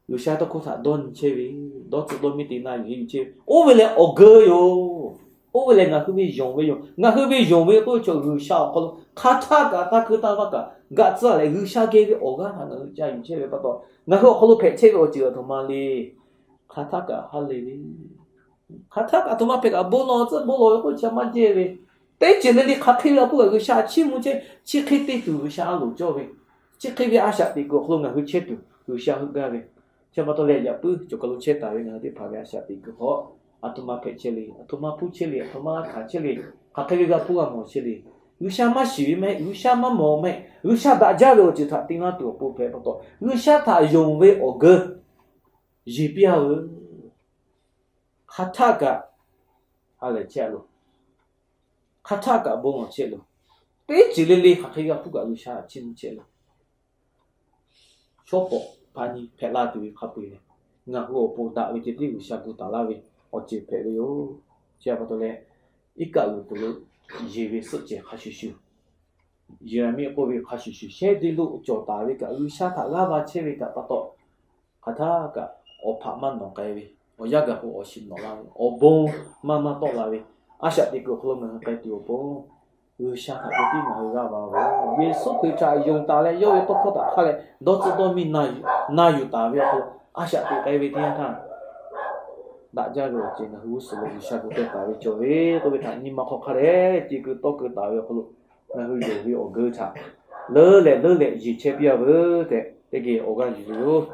G'uiˬsha tawˇ hkawˇ htaꞈ dawˇ nyi chehˇ ve, dawˇ tcuhˆ dawˇ miˇ te na yuˬ chehˇ ve, oˇ ve lehˬ awˬ geu yoˬ. Oˇ ve lehˬ ngaˬ hui ve yonˍ ve yoˬ. Ngaˬ hui ve yonˍ ve k'oˆ ve chaw G'uiˬsha awˬ hk'aw lo hk'aˬ htaˆ kaꞈ taˇ hkui taˇ taˇ kaꞈ gaꞈ tcuhˉ leh G'uiˬsha geh ve awˬ g'aˇ htaꞈ ngaˬ hui ca yuˬ chehˇ ve pa taw, ngaˬ hui awˬ hk'aw lo hpehꞈ chehˇ ve awˬ ceuˬ aˬ htoꞈ ma le. Hk'aˬ htaˆ kaꞈ ha lehˬ ve, hk'aˬ htaˆ kaꞈ aˬ htoꞈ ma hpehꞈ kaꞈ bon lawˬ tcuhˉ bon lawˬ ve k'oˆ chi maˇ jehˇ ve, teˇ ceuˬ le le hk'aˬ hk'e ve a hk'oˆ kaꞈ G'uiˬsha chiˇ mvuh chehˇ, chi hk'e te tuˬ G'uiˬsha a loˍ cawˇ ve, chi hk'e ve a shaꞈ teꞈ kuiˬ awˬ hk'aw lo ngaˬ hui chehˇ tuˬ G'uiˬsha heuˆ gaˇ ve. Chi pa taw leh yaꞈ puiˉ cawˬ kaˬ lo chehˇ taˍ ve ngaˬ hui teˇ hpaˍ ve a shaꞈ teꞈ kuiˬ hk'aw, aˬ htoꞈ ma hpehꞈ chehˇ le, aˬ htoꞈ ma hpuˇ chehˇ le, aˬ htoꞈ ma g'a hkanˍ chehˇ le, hk'aˬ hk'e ve g'a hpuˇ g'a mawˬ chehˇ le. G'uiˬsha maˇ shiˍ ve maˇ heˆ, G'uiˬsha maˇ mawˬ maˇ heˆ, G'uiˬsha daꞈ jaˇ ve awˬ ceuˬ htaꞈ te laˇ tuˬ awˬ pon hpehꞈ pa taw, G'uiˬsha htaꞈ yonˍ ve awˬ geu yeˬ piˇ-a veuˬ. Hk'aˬ htaˆ kaꞈ ha lehˬ chehˇ-a loˬ. Hk'aˬ htaˆ kaꞈ bon lawˬ chehˇ loˬ. Teˇ ceuˬ le le hk'aˬ hk'e g'a hpuˇ kaꞈ G'uiˬsha chiˇ mvuh chehˇ loˬ. Shawˉ pawˍ hpaˇ nyi hpehꞈ la tuˬ ve hk'a peu-eˬ lehˬ, ngaˬ hui awˬ pon daꞈ ve ceh tiˉ G'uiˬsha gu taˍ laˇ ve awˬ ceuˬ hpehꞈ ve yoˬ. Chi pa taw leh, iˉ kaˆ g'uiˬ pfuhˍ lo yeˬ ve suhˆ cehˬ hk'a shuˍ shuˍ, Yeˍraˍmiˆ k'oˆ ve hk'a shuˍ shuˍ shehˉ deˇ lo cawˬ taˍ ve kaꞈ G'uiˬsha htaꞈ g'aˇ va chehˇ ve kaꞈ pa taw, hk'aˬ htaˆ kaꞈ awˬ hpaꞈ maˇ nawꞈ k'ai ve, awˬ yanˇ gaˬ k'o awˬ shiˍ nawꞈ la ve, awˬ bon maˇ maˇ tawˆ la ve, a shaꞈ teꞈ kuiˬ awˬ hk'aw lo ngaˬ hui k'ai tuˬ awˬ pon, G'uiˬsha htaꞈ k'oˆ piˇ ngaˬ hui g'aˇ va ve, Yeˍsuˆ Hkriꞈ htaꞈ yonˍ taˍ leh yawˇ ve tawˇ hkawˇ htaꞈ hk'aˇ leh dawˇ tcuhˆ dawˇ miˇ na yuˬ taˍ ve awˬ hk'aw lo, a shaꞈ teꞈ k'ai ve teˇ yanˇ htaˇ, daꞈ jaˇ ve awˬ ceuˬ ngaˬ hui g'uˇ suhˍ lo G'uiˬsha gu teh taˍ ve cawˬ ve k'oˆ ve htaꞈ nyi ma hk'aw hk'a dehꞈ ce keu tawˇ keu taˍ ve awˬ hk'aw lo, ngaˬ hui yonˍ ve awˬ geu htaꞈ leuˉ leh leuˉ leh yeˬ chehˇ piˇ-a veuˬ tehꞈ teˇ geh awˬ g'aˇ yuˬ ve yoˬ.